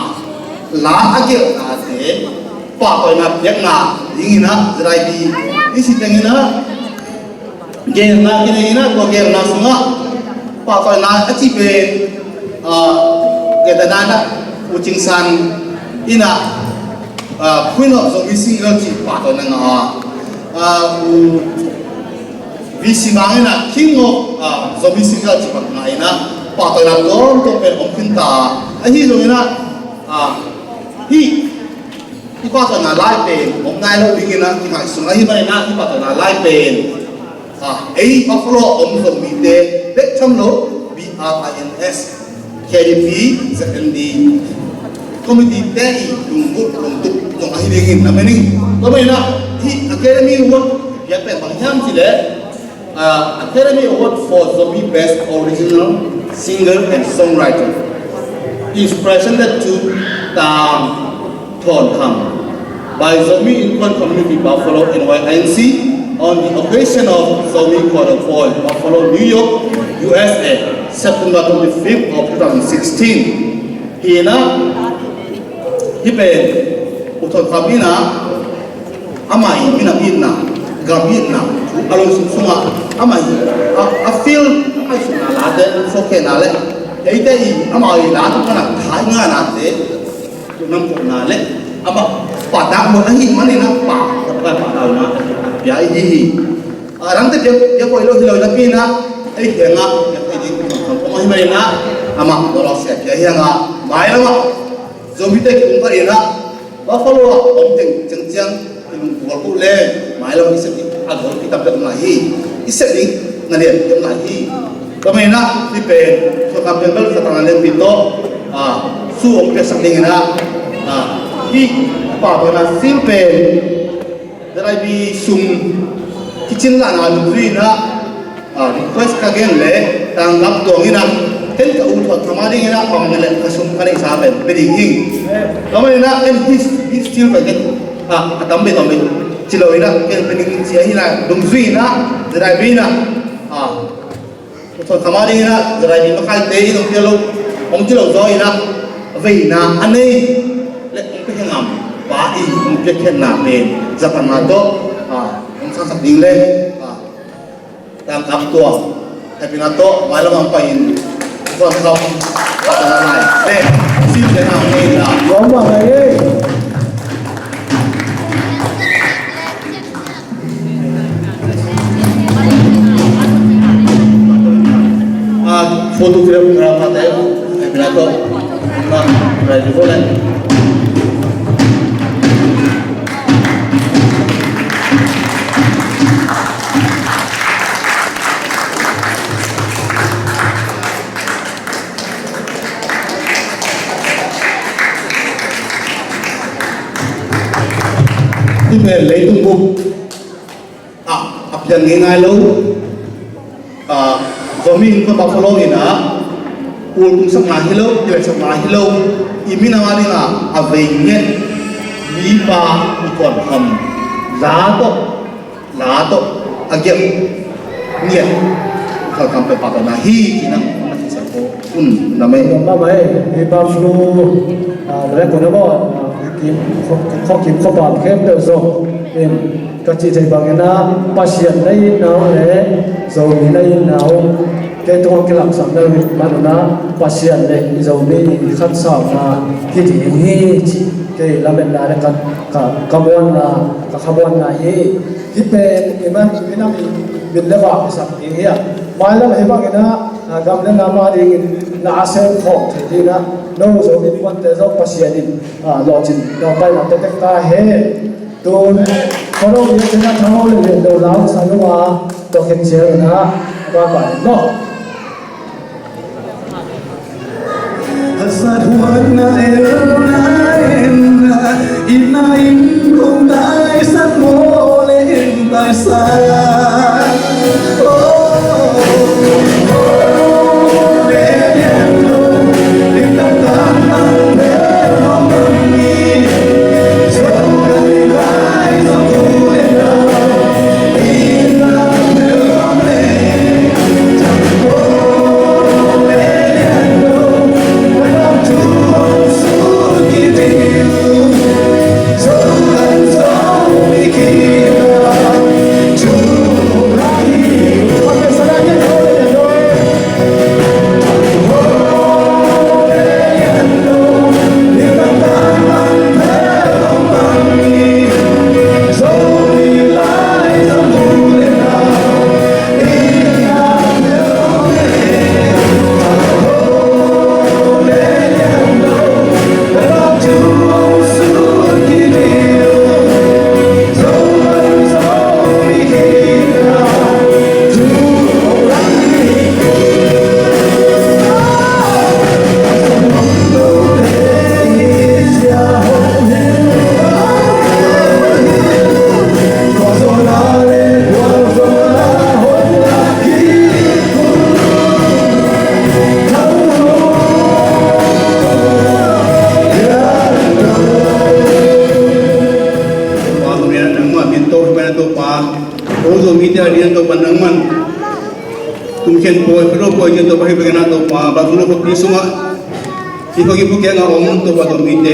la a gelhnate pahtawina piakna dingin ah, ZIB i si tengin ah gelna kinei in ah, tua gelna sungah pahtawina a cih pen, ah, gelna in ah U Cing San in ah, ah, Queen of Zomi Singer cih pahtawina ngah a, ah, U V C Mang in ah King of, ah, Zomi Singer cih bang ngah in ah, pahtawina tuamtuam pen om khin ta. Ahi zongin ah, ah, hih, hih pahtawina lai pen om nai lo dingin ah kingaihsun ahih manin ah, hih pahtawina lai pen, ah, ei Buffalo om Zomite bek tham lo, B R I N S, K D P, Z N D committee te i lunggulh lungtup zong ahi dingin na mening. Tua manin ah hih Academy Award piak pen bang hiam cih leh, uh, Academy Award for Zomi Best Original Singer and Songwriter, is presented to Tang Thawngkham by Zomi Inkuan Community Buffalo, N Y I N C, on the occasion of Zomi Quarter Four, Buffalo, New York, U S A, September twenty-fifth of two thousand sixteen. Hi in ah, hih pen U Thawngkham in ah, amah i minam itna, gam itna thu a lungsim sungah amah i a, a feel, a ngaihsutna late, a phawkkhia le eite i amah i la tung pan a tha i ngainate, nam kohna le amah pahtakhuai ahih manin ah pah, pah, pahtakhuai a pia i hi hi. A dangte pia, pia koih lo hi lo napi inah, ei kiangah pia koih ding kong kong hi mai inah, amah dawlawsia pia hi hangah, mailamah Zomite kikum khat inah, Buffalo ah om teng ciangciang i lungkual uh le, mailam i sep ding a gol kitam peuh om lai hi. I sep ding na lian peuh om lai hi. Tua manin ah hih pen Sulkam Temple zatang a lianpi tawh, ah, su hong piaksak dingin ah, ah, hih pa pen ah sim pen ZIB sum kicin lahna dungzui inah, ah, request ka gen leh tangkap tuang inah, ken ka u Thuat Kham a ding inah bang leh ka sum ka neihsa pen pia ding hi. Tua manin ah ken hih, hih still pen ken, ah, a tam bei tam bei ci lo inah ken pia ding ci a hi inah dungzui inah ZIB inah, ah, Thuat Kham a ding inah ZIB makaite in hong pia lo, hong ci lo zaw inah, veina a nei le hong pia khe ngam pa in hong piakkhiatna pen zatangna tawh, ah, hong sangsak ding le, ah, tangkap tuang hehpihna tawh mailam ah hong pai in, Thuat Kham a tawh na nai le, sim le na hong nei inah. Lawm mah ngai ei. Ah, photographer mate, eh, pinato. Na, ready ko na. Hih pen leitung bup ah a pian ngeingai lo. Ah, Zomi in kua Buffalo in ah ultumsakna hi lo, kiletsakna hi lo, i minam a dingah a vei ngiat mipa i kuankham la tawh, la tawh a giak ngiat Sulkam Temple pahtawi na hi, ci-in ah na kisak ko un na mei. Mama ei, hi Buffalo, ah, le ko na bo, ah, kim, kho, kho kim kho pam khempeuh zong in, ka cih theih bangin ah Pasian na itna uh le Zomi na itna uh kei tungah kilangsak na uh ahih manin ah Pasian le i Zomi i khansauna hi ding hi ci, kei lametna le ka, ka, ka muanna, ka khamuanna hi. Hih pen i man, i minam i min le vang i sak ding hi a, mailam hih bangin ah, ah, gam le nam a dingin na a sem khawm thei dingin ah, no Zomi puante zong Pasian in, ah, lawhcin dawngpaina tektek ta hen. Tun, khuado biakinn ah thangho le lian lo lau sa nung a, tua khit ciangin ah, bye bye maw. Hasat huatna elna enna, itna in kong taisan maw le in taisan. Oh, oh, oh, le lian lo, in taisan. Topa, nangmah min tawh hih bangin Topa, ko Zomite a dingin Topa nangman tumkhen pawi, khuado pawi dingin Topa hih bangin Topa, Buffalo khuapi sungah hih khuapi kiangah om Topa Zomite.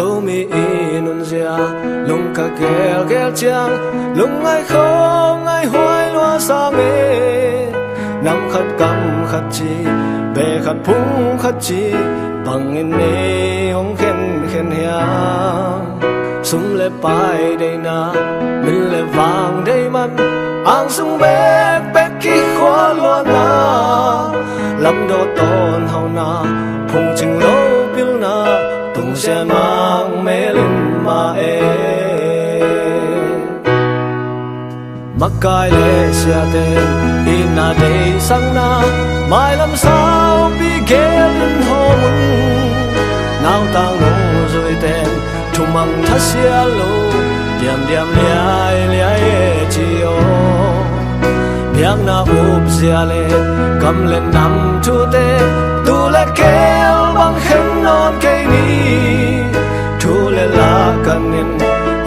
Zomi i nunzia lungka gelgel ciang, lungngaih khawng ngaih huai lua sang e. Nam khat gam khat ci, beh khat phung khat ci bangin i hong khenkhen hiam? Sum le pai deihna, min le vang deih man, angsung bekbek kikhua luatna, lamdawh tawn hauhna, phungcing lo pilna, tungsiah mang mel in mah e. Makai le siate itna deihsakna, mailam saupi gel in hawm un. Nautang nungzuite thumang thasia lo, diamdiam liailiai e ci aw. Biakna upzia le gam le nam thute, tu le keel bang khen nawn kei ni. Thu le la kanin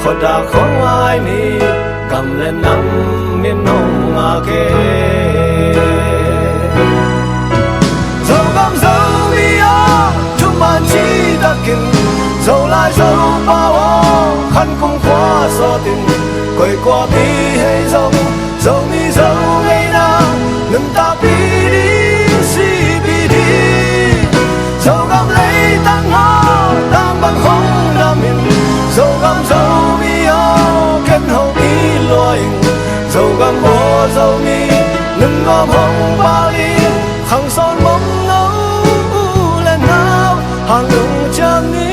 khuadak hong ngai ni, gam le nam min hong ngak e. Zogam Zomi aw, thuman citakin, Zolai Zopau aw, khan kum khua sawtin, koikua mi hei zong, Zomi Zo ngeina nuntakpih ding, sihpih ding. Zogam leitang aw, tang bang hong damin, Zogam Zomi aw, ken hong it lua ing. Zogam aw Zomi, nunnuam hong pal in, khangsawn mong no u le nau, hanlung ciam ni.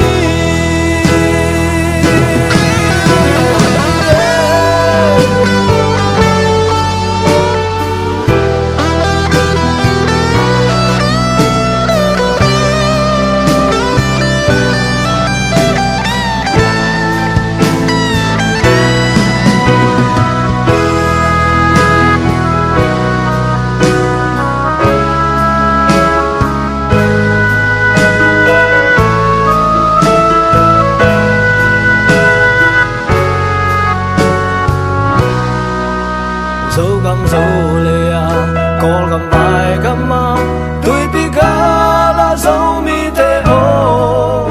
Zogam Zolei a, Kawlgam Vaigam a, Tuipi gal a Zomite aw,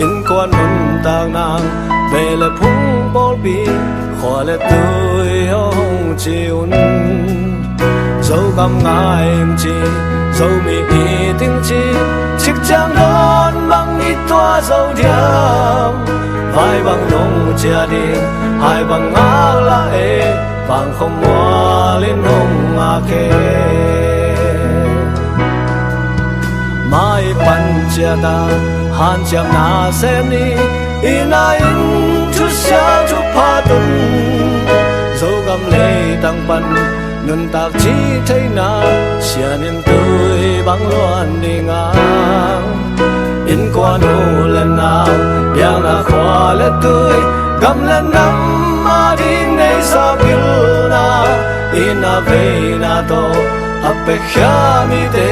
innkuan nuntak nang, vei le phung pawlpi, khua le tui hong ci un. Zogam ngai ing ci, Zomi it ing ci, cik ciang dawn bang i tuah zo diam? Vai bang dong ciah ding, hai bang ngak lah e, vang khua mual in hong ngak e. Mai pan ciat a, hanciamna sem ni, itna in thusia thupha tun. Zogam leitang pan nuntak cih theihna, sian in tui bang luan ding a, innkuan u le nau, biakna khua le tui, gam le nam a ding neihsa pilna, itna veina tawh a pekkhia mite,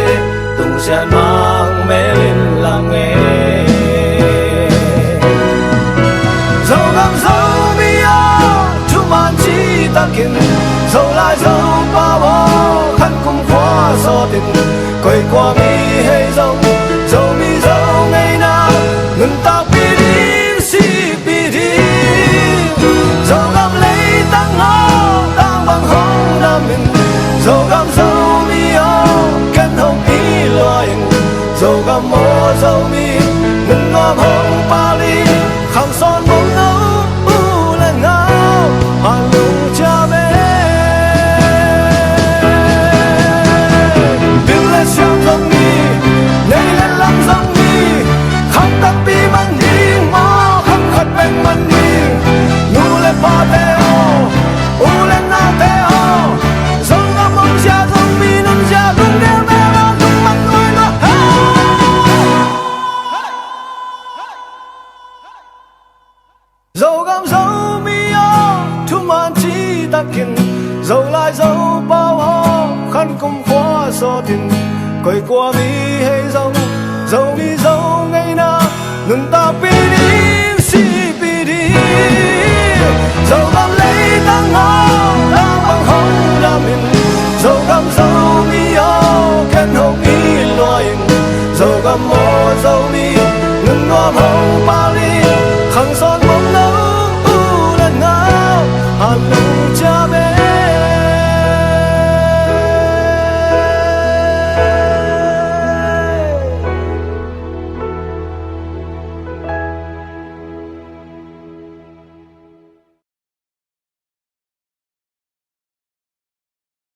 tungsiah mang mel in lang e. Zogam Zomi aw, thuman citakin, Zolai Zopau aw, khan kum khua sawtin, koikua mi hei zong, Zomi Zo ngeina nuntakpih ding, sihpih ding. Zogam leitang aw, tang bang hong damin, Zogam Zomi aw, ken hong it lua ing. Zogam aw Zomi, nunnuam hong pal in, khangsawn mong no u le nau, hanlung ciam e. Bil le siam zong ni, nei le lam zong ni, khang tampi man ding maw, khang khat bek man ding. Nu le pate aw, u le naute aw, Zogam omzia, Zomi nunzia, lungdam mel a lungman nuai lua hen. Zogam Zomi aw, thuman citakin, Zolai Zopau aw, khan kum khua sawtin, koikua mi hei zong, Zomi Zo ngeina nuntakpih ni.